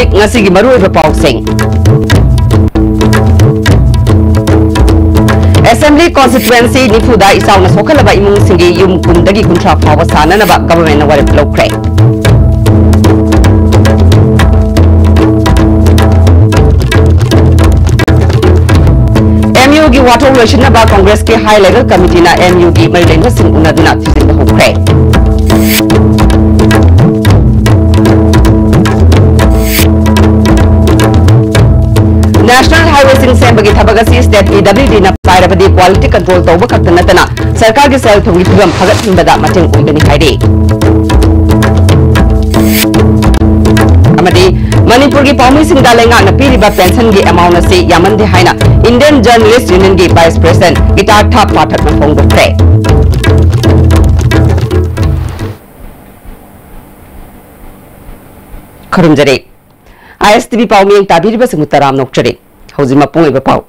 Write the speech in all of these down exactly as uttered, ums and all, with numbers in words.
ꯍꯧꯖꯤꯛ ꯉꯁꯤꯒꯤ ꯃꯔꯨꯑꯣꯏꯕ ꯄꯥꯎꯁꯤꯡ꯫ Assembly constituency ꯅꯤꯐꯨꯗ ꯏꯆꯥꯎꯅ ꯁꯣꯛꯍꯜꯂꯕ ꯏꯃꯨꯡꯁꯤꯡꯒꯤ ꯌꯨꯝ ꯀꯨꯟꯗꯒꯤ ꯀꯨꯟꯊ꯭ꯔꯥ ꯐꯥꯎꯕ ꯁꯥꯅꯅꯕ governmentꯅ ꯋꯥꯔꯦꯞ ꯂꯧꯈ꯭ꯔꯦ꯫ MUꯒꯤ ꯋꯥꯊꯣꯛ ꯂꯣꯏꯁꯤꯟꯅꯕ Congressꯀꯤ high level committeeꯅ MUꯒꯤ ꯃꯔꯤ ꯂꯩꯅꯕꯁꯤꯡ ꯎꯅꯗꯨꯅ ꯊꯤꯖꯤꯟꯕ ꯍꯧꯈ꯭ꯔꯦ꯫ National highwayꯁꯤꯡ ꯁꯦꯝꯕꯒꯤ ꯊꯕꯛ ꯑꯁꯤ state PWDꯅ ꯄꯥꯏꯔꯕꯗꯤ quality control ꯇꯧꯕ ꯈꯛꯇ ꯅꯠꯇꯅ ꯁꯔꯀꯥꯔꯒꯤ ꯁꯦꯜ ꯊꯨꯝꯒꯤ ꯐꯤꯕꯝ ꯐꯒꯠꯍꯟꯕꯗ ꯃꯇꯦꯡ ꯑꯣꯏꯒꯅꯤ ꯍꯥꯏꯔꯤ꯫ ꯑꯃꯗꯤ ꯃꯅꯤꯄꯨꯔꯒꯤ ꯄꯥꯎꯃꯤꯁꯤꯡꯗ ꯂꯩꯉꯥꯛꯅ ꯄꯤꯔꯤꯕ pensionꯒꯤ amount ꯑꯁꯤ ꯌꯥꯝꯃꯟꯗꯦ ꯍꯥꯏꯅ Indian Journalist Unionꯒꯤ Vice President ꯒꯤꯇꯥꯔꯊ ꯄꯥꯊꯛꯅ ꯐꯣꯡꯗꯣꯛꯈ꯭ꯔꯦ꯫ ꯈꯨꯔꯨꯝꯖꯔꯤ꯫ ISTV ꯄꯥꯎ ꯃꯤꯠꯌꯦꯡ ꯇꯥꯕꯤꯔꯤꯕꯁꯤꯡꯕꯨ ꯇꯔꯥꯝꯅ ꯑꯣꯛꯆꯔꯤ꯫ ꯍꯧꯖꯤꯛ ꯃꯄꯨꯡ ꯑꯣꯏꯕ ꯄꯥꯎ꯫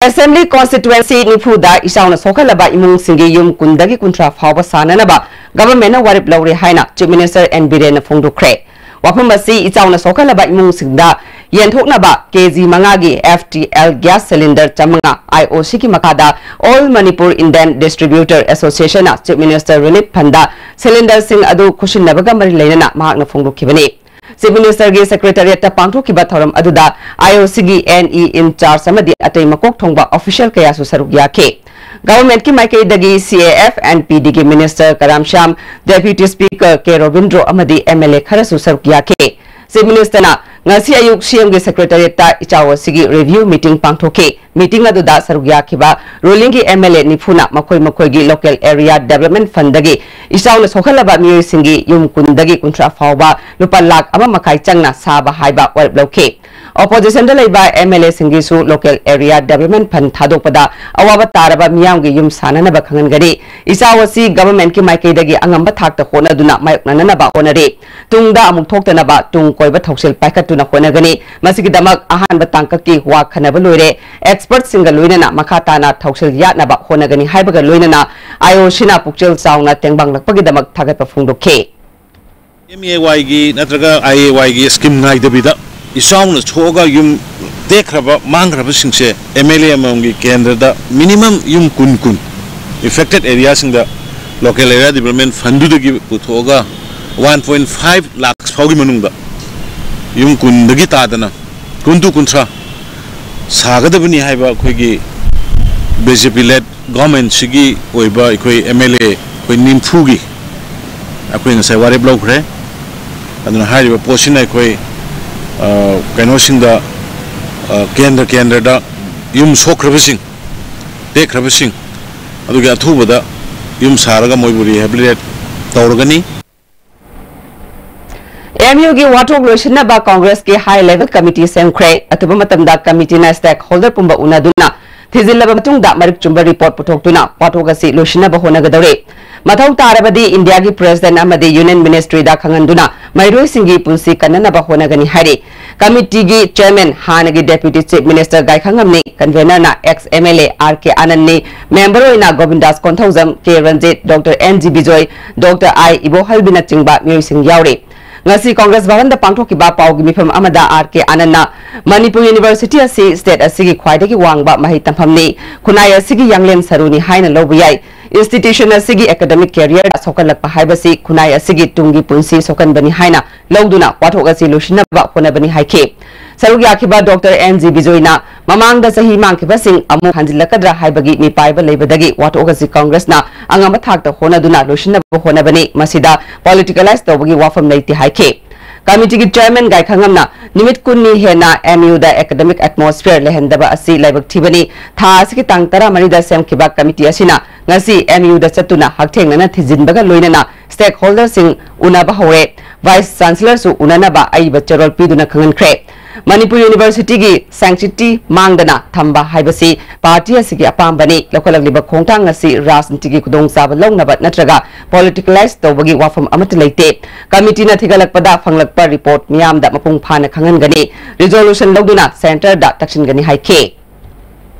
Assembly constituency ꯅꯤꯐꯨꯗ ꯏꯆꯥꯎꯅ ꯁꯣꯛꯍꯜꯂꯕ ꯏꯃꯨꯡꯁꯤꯡꯒꯤ ꯌꯨꯝ ꯀꯨꯟꯗꯒꯤ ꯀꯨꯟꯊ꯭ꯔꯥ ꯐꯥꯎꯕ ꯁꯥꯅꯅꯕ governmentꯅ ꯋꯥꯔꯦꯞ ꯂꯧꯔꯦ ꯍꯥꯏꯅ Chief Minister N ꯕꯤꯔꯦꯟꯅ ꯐꯣꯡꯗꯣꯛꯈ꯭ꯔꯦ꯫ ꯋꯥꯐꯝ ꯑꯁꯤ ꯏꯆꯥꯎꯅ ꯁꯣꯛꯍꯜꯂꯕ ꯏꯃꯨꯡꯁꯤꯡꯗ ꯌꯦꯟꯊꯣꯛꯅꯕ KG ꯃꯉꯥꯒꯤ FTL gas cylinder ꯆꯥꯃꯉꯥ IOCꯒꯤ ꯃꯈꯥꯗ All Manipur Indian Distributor Associationꯅ Chief Minister Relief Fundꯗ cylinderꯁꯤꯡ ꯑꯗꯨ ꯈꯨꯠꯁꯤꯟꯅꯕꯒ ꯃꯔꯤ ꯂꯩꯅꯅ ꯃꯍꯥꯛꯅ ꯐꯣꯡꯗꯣꯛꯈꯤꯕꯅꯤ꯫ Chief Ministerꯒꯤ Secretariatꯇ ꯄꯥꯡꯊꯣꯛꯈꯤꯕ ꯊꯧꯔꯝ ꯑꯗꯨꯗ IOCꯒꯤ NE in charge ꯑꯃꯗꯤ ꯑꯇꯩ ꯃꯀꯣꯛ ꯊꯣꯡꯕ official ꯀꯌꯥꯁꯨ ꯁꯔꯨꯛ ꯌꯥꯈꯤ꯫ Governmentꯀꯤ ꯃꯥꯏꯀꯩꯗꯒꯤ CAF and PDꯒꯤ Minister Karam Shyam, Deputy Speaker ꯀꯦ ꯔꯣꯕꯤꯟꯗ꯭ꯔꯣ ꯑꯃꯗꯤ MLA ꯈꯔꯁꯨ ꯁꯔꯨꯛ ꯌꯥꯈꯤ꯫ Chief Ministerꯅ ꯉꯁꯤ ꯑꯌꯨꯛ CMꯒꯤ Secretariatꯇ ꯏꯆꯥꯎ ꯑꯁꯤꯒꯤ review meeting ꯄꯥꯡꯊꯣꯛꯈꯤ꯫ Meeting ꯑꯗꯨꯗ ꯁꯔꯨꯛ ꯌꯥꯈꯤꯕ rulingꯒꯤ MLA ꯅꯤꯐꯨꯅ ꯃꯈꯣꯏ ꯃꯈꯣꯏꯒꯤ local area development fundꯗꯒꯤ ꯏꯆꯥꯎꯅ ꯁꯣꯛꯍꯜꯂꯕ ꯃꯤꯑꯣꯏꯁꯤꯡꯒꯤ ꯌꯨꯝ ꯀꯨꯟꯗꯒꯤ ꯀꯨꯟꯊ꯭ꯔꯥ ꯐꯥꯎꯕ ꯂꯨꯄꯥ ꯂꯥꯈ ꯑꯃ ꯃꯈꯥꯏ ꯆꯪꯅ ꯁꯥꯕ ꯍꯥꯏꯕ ꯋꯥꯔꯦꯞ ꯂꯧꯈꯤ꯫ Oppositionꯗ ꯂꯩꯕ MLAꯁꯤꯡꯒꯤꯁꯨ local area development fund ꯊꯥꯗꯣꯛꯄꯗ ꯑꯋꯥꯕ ꯇꯥꯔꯕ ꯃꯤꯌꯥꯝꯒꯤ ꯌꯨꯝ ꯁꯥꯅꯅꯕ ꯈꯪꯍꯟꯒꯅꯤ꯫ ꯏꯆꯥꯎ ꯑꯁꯤ governmentꯀꯤ ꯃꯥꯏꯀꯩꯗꯒꯤ ꯑꯉꯝꯕ ꯊꯥꯛꯇ ꯍꯣꯠꯅꯗꯨꯅ ꯃꯥꯌꯣꯛꯅꯅꯕ ꯍꯣꯠꯅꯔꯤ꯫ ꯇꯨꯡꯗ ꯑꯃꯨꯛ ꯊꯣꯛꯇꯅꯕ ꯇꯨꯡ ꯀꯣꯏꯕ ꯊꯧꯁꯤꯜ ꯄꯥꯏꯈꯠꯇꯨꯅ ꯍꯣꯠꯅꯒꯅꯤ꯫ ꯃꯁꯤꯒꯤꯗꯃꯛ ꯑꯍꯥꯟꯕ ꯇꯥꯡꯀꯛꯀꯤ ꯋꯥ ꯈꯟꯅꯕ ꯂꯣꯏꯔꯦ꯫ Expertꯁꯤꯡꯒ ꯂꯣꯏꯅꯅ ꯃꯈꯥ ꯇꯥꯅ ꯊꯧꯁꯤꯜ ꯌꯥꯠꯅꯕ ꯍꯣꯠꯅꯒꯅꯤ ꯍꯥꯏꯕꯒ ꯂꯣꯏꯅꯅ IOCꯅ ꯄꯨꯛꯆꯦꯜ ꯆꯥꯎꯅ ꯇꯦꯡꯕꯥꯡꯂꯛꯄꯒꯤꯗꯃꯛ ꯊꯥꯒꯠꯄ ꯐꯣꯡꯗꯣꯛꯈꯤ꯫ ꯑꯦꯝ ꯑꯦ ꯋꯥꯏꯒꯤ ꯅꯠꯇ꯭ꯔꯒ ꯑꯥꯏ ꯑꯦ ꯋꯥꯏꯒꯤ ꯁ꯭ꯀꯤꯝ ꯉꯥꯏꯗꯕꯤꯗ ꯏꯆꯥꯎꯅ ꯁꯣꯛꯑꯒ ꯌꯨꯝ ꯇꯦꯛꯈ꯭ꯔꯕ, ꯃꯥꯡꯈ꯭ꯔꯕꯁꯤꯡꯁꯦ ꯑꯦꯝ ꯑꯦꯜ ꯑꯦ ꯑꯃꯃꯝꯒꯤ ꯀꯦꯟꯗ꯭ꯔꯗ ꯃꯤꯅꯤꯃꯝ ꯌꯨꯝ ꯀꯨꯟ ꯀꯨꯟ, ꯏꯐꯦꯛꯇꯦꯠ ꯑꯦꯔꯤꯌꯥꯁꯤꯡꯗ ꯂꯣꯀꯦꯜ ꯑꯦꯔꯤꯌꯥ ꯗꯤꯕꯂꯞꯃꯦꯟ ꯐꯟꯗꯨꯗꯒꯤ ꯄꯨꯊꯣꯛꯑꯒ ꯋꯥꯟ ꯄꯣꯏꯟ ꯐꯥꯏꯚ ꯂꯥꯛꯁ ꯐꯥꯎꯒꯤ ꯃꯅꯨꯡꯗ ꯌꯨꯝ ꯀꯨꯟꯗꯒꯤ ꯇꯥꯗꯅ ꯀꯨꯟ to ꯀꯨꯟꯊ꯭ꯔꯥ ꯁꯥꯒꯗꯕꯅꯤ ꯍꯥꯏꯕ ꯑꯩꯈꯣꯏꯒꯤ ꯕꯤ ꯖꯦ ꯄꯤ ꯂꯦꯗ ꯒꯣꯔꯃꯦꯟꯁꯤꯒꯤ ꯑꯣꯏꯕ ꯑꯩꯈꯣꯏ ꯑꯦꯝ ꯑꯦꯜ ꯑꯦ ꯑꯩꯈꯣꯏ ꯅꯤꯝꯐꯨꯒꯤ ꯑꯩꯈꯣꯏ ꯉꯁꯥꯏ ꯋꯥꯔꯦꯞ ꯂꯧꯈ꯭ꯔꯦ꯫ ꯑꯗꯨꯅ ꯍꯥꯏꯔꯤꯕ ꯄꯣꯠꯁꯤꯅ ꯑꯩꯈꯣꯏ, ꯑ, ꯀꯩꯅꯣꯁꯤꯡꯗ, ꯑ, ꯀꯦꯟꯗ꯭ꯔ ꯀꯦꯟꯗ꯭ꯔꯗ ꯌꯨꯝ ꯁꯣꯛꯈ꯭ꯔꯕꯁꯤꯡ, ꯇꯦꯛꯈ꯭ꯔꯕꯁꯤꯡ ꯑꯗꯨꯒꯤ ꯑꯊꯨꯕꯗ ꯌꯨꯝ ꯁꯥꯔꯒ ꯃꯣꯏꯕꯨ ꯔꯤꯍꯦꯕꯤꯂꯤꯇꯦꯠ ꯇꯧꯔꯒꯅꯤ꯫ ꯑꯦꯝ ꯌꯨꯒꯤ ꯋꯥꯊꯣꯛ ꯂꯣꯏꯁꯤꯟꯅꯕ ꯀꯣꯡꯒ꯭ꯔꯦꯁꯀꯤ ꯍꯥꯏ ꯂꯦꯚꯦꯜ ꯀꯃꯤꯇꯤ ꯁꯦꯝꯈ꯭ꯔꯦ꯫ ꯑꯊꯨꯕ ꯃꯇꯝꯗ ꯀꯃꯤꯇꯤꯅ ꯁ꯭ꯇꯦꯛ ꯍꯣꯜꯗꯔ ꯄꯨꯝꯕ ꯎꯅꯗꯨꯅ ꯊꯤꯖꯤꯜꯂꯕ ꯃꯇꯨꯡꯗ ꯃꯔꯤꯛ ꯆꯨꯝꯕ ꯔꯤꯄꯣꯔꯠ ꯄꯨꯊꯣꯛꯇꯨꯅ ꯋꯥꯊꯣꯛ ꯑꯁꯤ ꯂꯣꯏꯁꯤꯟꯅꯕ ꯍꯣꯠꯅꯒꯗꯧꯔꯤ꯫ ꯃꯊꯧ ꯇꯥꯔꯕꯗꯤ ꯏꯟꯗꯤꯌꯥꯒꯤ ꯄ꯭ꯔꯦꯁꯤꯗꯦꯟꯠ ꯑꯃꯗꯤ ꯌꯨꯅꯤꯌꯟ ꯃꯤꯅꯤꯁꯇ꯭ꯔꯤꯗ ꯈꯪꯍꯟꯗꯨꯅ ꯃꯍꯩꯔꯣꯏꯁꯤꯡꯒꯤ ꯄꯨꯟꯁꯤ ꯀꯟꯅꯅꯕ ꯍꯣꯠꯅꯒꯅꯤ ꯍꯥꯏꯔꯤ꯫ ꯀꯃꯤꯇꯤꯒꯤ ꯆꯦꯌꯔꯃꯦꯟ ꯍꯥꯟꯅꯒꯤ ꯗꯦꯄ꯭ꯌꯨꯇꯤ ꯆꯤꯐ ꯃꯤꯅꯤꯁꯇꯔ ꯒꯥꯏꯈꯪꯉꯝꯅꯤ, ꯀꯟꯚꯦꯅꯔꯅ X M L A R K ꯑꯥꯅꯟꯗꯅꯤ, ꯃꯦꯝꯕꯔ ꯑꯣꯏꯅ Gobindas Konthoujam, K Ranjit, doctor N G Bijoy, doctor I ꯏꯕꯣꯍꯜꯕꯤꯅꯆꯤꯡꯕ ꯃꯤꯑꯣꯏꯁꯤꯡ ꯌꯥꯎꯔꯤ꯫ ꯉꯁꯤ ꯀꯣꯡꯒ꯭ꯔꯦꯁ ꯚꯕꯟꯗ ꯄꯥꯡꯊꯣꯛꯈꯤꯕ ꯄꯥꯎꯒꯤ ꯃꯤꯐꯝ ꯑꯃꯗ ꯑꯥꯔ ꯀꯦ ꯑꯥꯅꯟꯗꯅ ꯃꯅꯤꯄꯨꯔ ꯌꯨꯅꯤꯚꯔꯁꯤꯇꯤ ꯑꯁꯤ ꯁ꯭ꯇꯦꯠ ꯑꯁꯤꯒꯤ ꯈ꯭ꯋꯥꯏꯗꯒꯤ ꯋꯥꯡꯕ ꯃꯍꯩ ꯇꯝꯐꯝꯅꯤ, ꯈꯨꯟꯅꯥꯏ ꯑꯁꯤꯒꯤ ꯌꯥꯡꯂꯦꯟ ꯁꯔꯨꯅꯤ ꯍꯥꯏꯅ ꯂꯧꯕ ꯌꯥꯏ꯫ ꯏꯟꯁꯇꯤꯇ꯭ꯌꯨꯁꯟ ꯑꯁꯤꯒꯤ ꯑꯦꯀꯥꯗꯦꯃꯤꯛ ꯀꯦꯔꯤꯌꯔꯗ ꯁꯣꯛꯍꯜꯂꯛꯄ ꯍꯥꯏꯕꯁꯤ ꯈꯨꯟꯅꯥꯏ ꯑꯁꯤꯒꯤ ꯇꯨꯡꯒꯤ ꯄꯨꯟꯁꯤ ꯁꯣꯛꯍꯟꯕꯅꯤ ꯍꯥꯏꯅ ꯂꯧꯗꯨꯅ ꯋꯥꯊꯣꯛ ꯑꯁꯤ ꯂꯣꯏꯁꯤꯟꯅꯕ ꯍꯣꯠꯅꯕꯅꯤ ꯍꯥꯏꯈꯤ꯫ ꯁꯔꯨꯛ ꯌꯥꯈꯤꯕ ꯗꯣꯛꯇꯔ ꯑꯦꯟ ꯖꯤ ꯕꯤꯖꯣꯏꯅ ꯃꯃꯥꯡꯗ ꯆꯍꯤ ꯃꯥꯡꯈꯤꯕꯁꯤꯡ ꯑꯃꯨꯛ ꯍꯟꯖꯤꯜꯂꯛꯀꯗ꯭ꯔꯥ ꯍꯥꯏꯕꯒꯤ ꯃꯤꯄꯥꯏꯕ ꯂꯩꯕꯗꯒꯤ ꯋꯥꯊꯣꯛ ꯑꯁꯤ ꯀꯣꯡꯒ꯭ꯔꯦꯁꯅ ꯑꯉꯝꯕ ꯊꯥꯛꯇ ꯍꯣꯠꯅꯗꯨꯅ ꯂꯣꯏꯁꯤꯟꯅꯕ ꯍꯣꯠꯅꯕꯅꯤ, ꯃꯁꯤꯗ ꯄꯣꯂꯤꯇꯤꯀꯦꯂꯥꯏꯖ ꯇꯧꯕꯒꯤ ꯋꯥꯐꯝ ꯂꯩꯇꯦ ꯍꯥꯏꯈꯤ꯫ ꯀꯃꯤꯇꯤꯒꯤ ꯆꯦꯌꯔꯃꯦꯟ ꯒꯥꯏꯈꯪꯉꯝꯅ ꯅꯨꯃꯤꯠ ꯀꯨꯟꯅꯤ ꯍꯦꯟꯅ ꯑꯦꯝ ꯌꯨꯗ ꯑꯦꯀꯥꯗꯦꯃꯤꯛ ꯑꯦꯠꯃꯣꯁꯐꯤꯌꯔ ꯂꯩꯍꯟꯗꯕ ꯑꯁꯤ ꯂꯥꯏꯕꯛ ꯊꯤꯕꯅꯤ꯫ ꯊꯥ ꯑꯁꯤꯒꯤ ꯇꯥꯡ ꯇꯔꯥꯃꯔꯤꯗ ꯁꯦꯝꯈꯤꯕ ꯀꯃꯤꯇꯤ ꯑꯁꯤꯅ ꯉꯁꯤ ꯑꯦꯝ ꯌꯨꯗ ꯆꯠꯇꯨꯅ ꯍꯛꯊꯦꯡꯅꯅ ꯊꯤꯖꯤꯟꯕꯒ ꯂꯣꯏꯅꯅ ꯁ꯭ꯇꯦꯛ ꯍꯣꯜꯗꯔꯁꯤꯡ ꯎꯅꯕ ꯍꯧꯔꯦ꯫ ꯚꯥꯏꯁ ꯆꯥꯟꯁꯦꯂꯔꯁꯨ ꯎꯅꯅꯕ ꯑꯏꯕ ꯆꯦꯔꯣꯜ ꯄꯤꯗꯨꯅ ꯈꯪꯍꯟꯈ꯭ꯔꯦ꯫ ꯃꯅꯤꯄꯨꯔ ꯌꯨꯅꯤꯚꯔꯁꯤꯇꯤꯒꯤ ꯁꯦꯡꯆꯤꯇꯤ ꯃꯥꯡꯗꯅ ꯊꯝꯕ ꯍꯥꯏꯕꯁꯤ ꯄꯥꯔꯇꯤ ꯑꯁꯤꯒꯤ ꯑꯄꯥꯝꯕꯅꯤ꯫ ꯂꯧꯈꯠꯂꯛꯂꯤꯕ ꯈꯣꯡꯊꯥꯡ ꯑꯁꯤ ꯔꯥꯖꯅꯤꯇꯤꯒꯤ ꯈꯨꯗꯣꯡꯆꯥꯕ ꯂꯧꯅꯕ ꯅꯠꯇ꯭ꯔꯒ ꯄꯣꯂꯤꯇꯤꯀꯦꯂꯥꯏꯖ ꯇꯧꯕꯒꯤ ꯋꯥꯐꯝ ꯑꯃꯠꯇ ꯂꯩꯇꯦ꯫ ꯀꯃꯤꯇꯤꯅ ꯊꯤꯒꯠꯂꯛꯄꯗ ꯐꯪꯂꯛꯄ ꯔꯤꯄꯣꯔꯠ ꯃꯤꯌꯥꯝꯗ ꯃꯄꯨꯡ ꯐꯥꯅ ꯈꯪꯍꯟꯒꯅꯤ꯫ ꯔꯤꯖꯣꯂꯨꯁꯟ ꯂꯧꯗꯨꯅ ꯁꯦꯟꯇꯔꯗ ꯇꯛꯁꯤꯟꯒꯅꯤ ꯍꯥꯏꯈꯤ꯫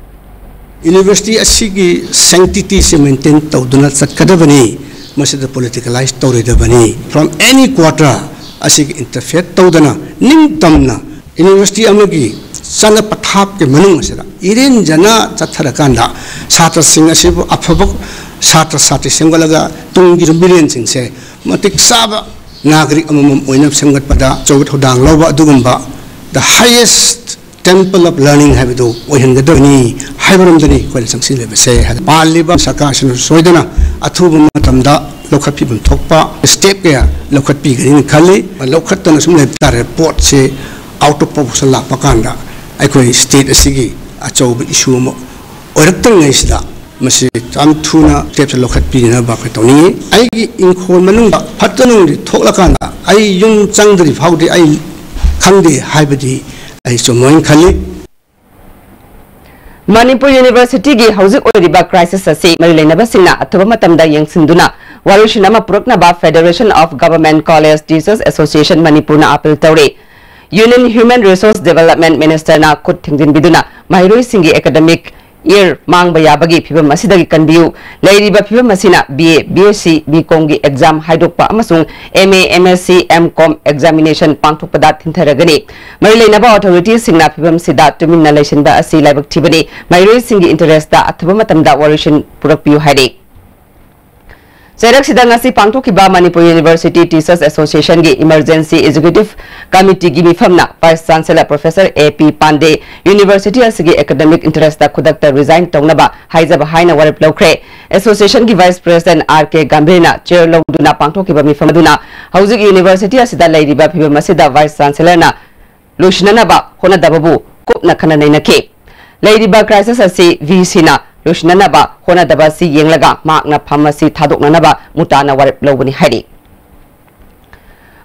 ꯌꯨꯅꯤꯚꯔꯁꯤꯇꯤ ꯑꯁꯤꯒꯤ ꯁꯦꯡꯇꯤꯇꯤꯁꯦ ꯃꯦꯟꯇꯦꯟ ꯇꯧꯗꯨꯅ ꯆꯠꯀꯗꯕꯅꯤ꯫ ꯃꯁꯤꯗ ꯄꯣꯂꯤꯇꯤꯀꯦꯂꯥꯏꯁ ꯇꯧꯔꯣꯏꯗꯕꯅꯤ꯫ From any quarter ꯑꯁꯤꯒꯤ ꯏꯟꯇꯔꯐꯤꯌꯔ ꯇꯧꯗꯅ ꯅꯤꯡꯇꯝꯅ ꯌꯨꯅꯤꯚꯔꯁꯤꯇꯤ ꯑꯃꯒꯤ ꯆꯠꯅ ꯄꯊꯥꯞꯀꯤ ꯃꯅꯨꯡ ꯑꯁꯤꯗ ꯏꯔꯦꯟꯖꯅ ꯆꯠꯊꯔꯀꯥꯟꯗ ꯁꯥꯇ꯭ꯔꯁꯤꯡ ꯑꯁꯤꯕꯨ ꯑꯐꯕ ꯁꯥꯇ꯭ꯔ ꯁꯥꯇ꯭ꯔꯤ ꯁꯦꯝꯒꯠꯂꯒ ꯇꯨꯡꯒꯤ ꯃꯤꯔꯦꯟꯁꯤꯡꯁꯦ ꯃꯇꯤꯛ ꯆꯥꯕ ꯅꯥꯒꯔꯤꯛ ꯑꯃꯃꯝ ꯑꯣꯏꯅꯕ ꯁꯦꯝꯒꯠꯄꯗ ꯑꯆꯧꯕ ꯊꯧꯗꯥꯡ ꯂꯧꯕ ꯑꯗꯨꯒꯨꯝꯕ the highest temple of learning ꯍꯥꯏꯕꯗꯨ ꯑꯣꯏꯍꯟꯒꯗꯕꯅꯤ ꯍꯥꯏꯕꯔꯣꯝꯗꯅꯤ ꯑꯩꯈꯣꯏꯅ ꯆꯪꯁꯤꯜꯂꯤꯕꯁꯦ꯫ ꯄꯥꯜꯂꯤꯕ ꯁꯔꯀꯥꯔꯁꯤꯅ ꯁꯣꯏꯗꯅ ꯑꯊꯨꯕ ꯃꯇꯝꯗ ꯂꯧꯈꯠꯄꯤꯐꯝ ꯊꯣꯛꯄ ꯁ꯭ꯇꯦꯞ ꯀꯌꯥ ꯂꯧꯈꯠꯄꯤꯒꯅꯤꯅ ꯈꯜꯂꯤ꯫ ꯂꯧꯈꯠꯇꯅ ꯁꯨꯝ ꯂꯩꯕ ꯇꯥꯔꯦ, ꯄꯣꯠꯁꯦ ꯑꯥꯎꯠ ꯑꯣꯐ ꯄ꯭ꯔꯣꯄꯣꯔꯁꯟ ꯂꯥꯛꯄ ꯀꯥꯟꯗ ꯑꯩꯈꯣꯏ ꯁ꯭ꯇꯦꯠ ꯑꯁꯤꯒꯤ ꯑꯆꯧꯕ ꯏꯁꯨ ꯑꯃ ꯑꯣꯏꯔꯛꯇ꯭ꯔꯤꯉꯩꯁꯤꯗ ꯃꯁꯤ ꯌꯥꯝ ꯊꯨꯅ ꯁ꯭ꯇꯦꯞꯁꯦ ꯂꯧꯈꯠꯄꯤꯅꯕ ꯑꯩꯈꯣꯏ ꯇꯧꯅꯤꯡꯉꯤ꯫ ꯑꯩꯒꯤ ꯏꯪꯈꯣꯜ ꯃꯅꯨꯡꯗ ꯐꯠꯇ ꯅꯨꯡꯗꯤ ꯊꯣꯛꯂꯀꯥꯟꯗ ꯑꯩ ꯌꯨꯝ ꯆꯪꯗ꯭ꯔꯤ ꯐꯥꯎꯗꯤ ꯑꯩ ꯈꯪꯗꯦ ꯍꯥꯏꯕꯗꯤ ꯑꯩ ꯆꯨꯝꯃꯣꯏꯅ ꯈꯜꯂꯤ꯫ ꯃꯅꯤꯄꯨꯔ ꯌꯨꯅꯤꯚꯔꯁꯤꯇꯤꯒꯤ ꯍꯧꯖꯤꯛ ꯑꯣꯏꯔꯤꯕ ꯀ꯭ꯔꯥꯏꯁꯤꯁ ꯑꯁꯤ ꯃꯔꯤ ꯂꯩꯅꯕꯁꯤꯡꯅ ꯑꯊꯨꯕ ꯃꯇꯝꯗ ꯌꯦꯡꯁꯤꯟꯗꯨꯅ ꯋꯥꯔꯣꯏꯁꯤꯟ ꯑꯃ ꯄꯨꯔꯛꯅꯕ Federation of Government College Teachers Association ꯃꯅꯤꯄꯨꯔꯅ ꯑꯥꯄꯤꯜ ꯇꯧꯔꯤ꯫ Union Human Resource Development Ministerꯅ ꯈꯨꯠ ꯊꯤꯡꯖꯤꯟꯕꯤꯗꯨꯅ ꯃꯍꯩꯔꯣꯏꯁꯤꯡꯒꯤ academic year ꯃꯥꯡꯕ ꯌꯥꯕꯒꯤ ꯐꯤꯚꯝ ꯑꯁꯤꯗꯒꯤ ꯀꯟꯕꯤꯌꯨ꯫ ꯂꯩꯔꯤꯕ ꯐꯤꯚꯝ ꯑꯁꯤꯅ B A, B S C, B Com ꯒꯤ exam ꯍꯥꯏꯗꯣꯛꯄ ꯑꯃꯁꯨꯡ M A, M S C, M Com examination ꯄꯥꯡꯊꯣꯛꯄꯗ ꯊꯤꯟꯊꯔꯒꯅꯤ꯫ ꯃꯔꯤ ꯂꯩꯅꯕ ꯑꯣꯊꯣꯔꯤꯇꯤꯁꯤꯡꯅ ꯐꯤꯚꯝꯁꯤꯗ ꯇꯨꯃꯤꯟꯅ ꯂꯩꯁꯤꯟꯕ ꯑꯁꯤ ꯂꯥꯏꯕꯛ ꯊꯤꯕꯅꯤ꯫ ꯃꯍꯩꯔꯣꯏꯁꯤꯡꯒꯤ ꯏꯟꯇꯔꯦꯁꯇ ꯑꯊꯨꯕ ꯃꯇꯝꯗ ꯋꯥꯔꯣꯏꯁꯤꯟ ꯄꯨꯔꯛꯄꯤꯌꯨ ꯍꯥꯏꯔꯤ꯫ ꯆꯩꯔꯛꯁꯤꯗ ꯉꯁꯤ ꯄꯥꯡꯊꯣꯛꯈꯤꯕ ꯃꯅꯤꯄꯨꯔ ꯌꯨꯅꯤꯚꯔꯁꯤꯇꯤ ꯇꯤꯆꯔꯁ ꯑꯦꯁꯣꯁꯤꯌꯦꯁꯟꯒꯤ ꯏꯃꯔꯖꯦꯟꯁꯤ ꯑꯦꯛꯖꯤꯀ꯭ꯌꯨꯇꯤꯚ ꯀꯃꯤꯇꯤꯒꯤ ꯃꯤꯐꯝꯅ vice chancellor professor A P Pandey university ꯑꯁꯤꯒꯤ ꯑꯦꯀꯥꯗꯦꯃꯤꯛ ꯏꯟꯇꯔꯦꯁꯇ ꯈꯨꯗꯛꯇ ꯔꯤꯖꯥꯏꯟ ꯇꯧꯅꯕ ꯍꯥꯏꯖꯕ ꯍꯥꯏꯅ ꯋꯥꯔꯦꯞ ꯂꯧꯈ꯭ꯔꯦ꯫ ꯑꯦꯁꯣꯁꯤꯌꯦꯁꯟꯒꯤ ꯚꯥꯏꯁ ꯄ꯭ꯔꯦꯁꯤꯗꯦꯟꯠ ꯑꯥꯔ ꯀꯦ ꯒꯝꯚꯤꯔꯅ ꯆꯦꯌꯔ ꯂꯧꯗꯨꯅ ꯄꯥꯡꯊꯣꯛꯈꯤꯕ ꯃꯤꯐꯝ ꯑꯗꯨꯅ ꯍꯧꯖꯤꯛ ꯌꯨꯅꯤꯚꯔꯁꯤꯇꯤ ꯑꯁꯤꯗ ꯂꯩꯔꯤꯕ ꯐꯤꯕꯝ ꯑꯁꯤꯗ ꯚꯥꯏꯁ ꯆꯥꯟꯁꯦꯂꯔꯅ ꯂꯣꯏꯁꯤꯟꯅꯅꯕ ꯍꯣꯠꯅꯗꯕꯕꯨ ꯀꯨꯞꯅ ꯈꯟꯅ ꯅꯩꯅꯈꯤ꯫ ꯂꯩꯔꯤꯕ ꯀ꯭ꯔꯥꯏꯁꯤꯁ ꯑꯁꯤ ꯚꯤ ꯁꯤꯅ ꯂꯣꯏꯁꯤꯟꯅꯅꯕ ꯍꯣꯠꯅꯗꯕ ꯑꯁꯤ ꯌꯦꯡꯂꯒ ꯃꯍꯥꯛꯅ ꯐꯝ ꯑꯁꯤ ꯊꯥꯗꯣꯛꯅꯅꯕ ꯃꯨꯇꯥꯅ ꯋꯥꯔꯦꯞ ꯂꯧꯕꯅꯤ ꯍꯥꯏꯔꯤ꯫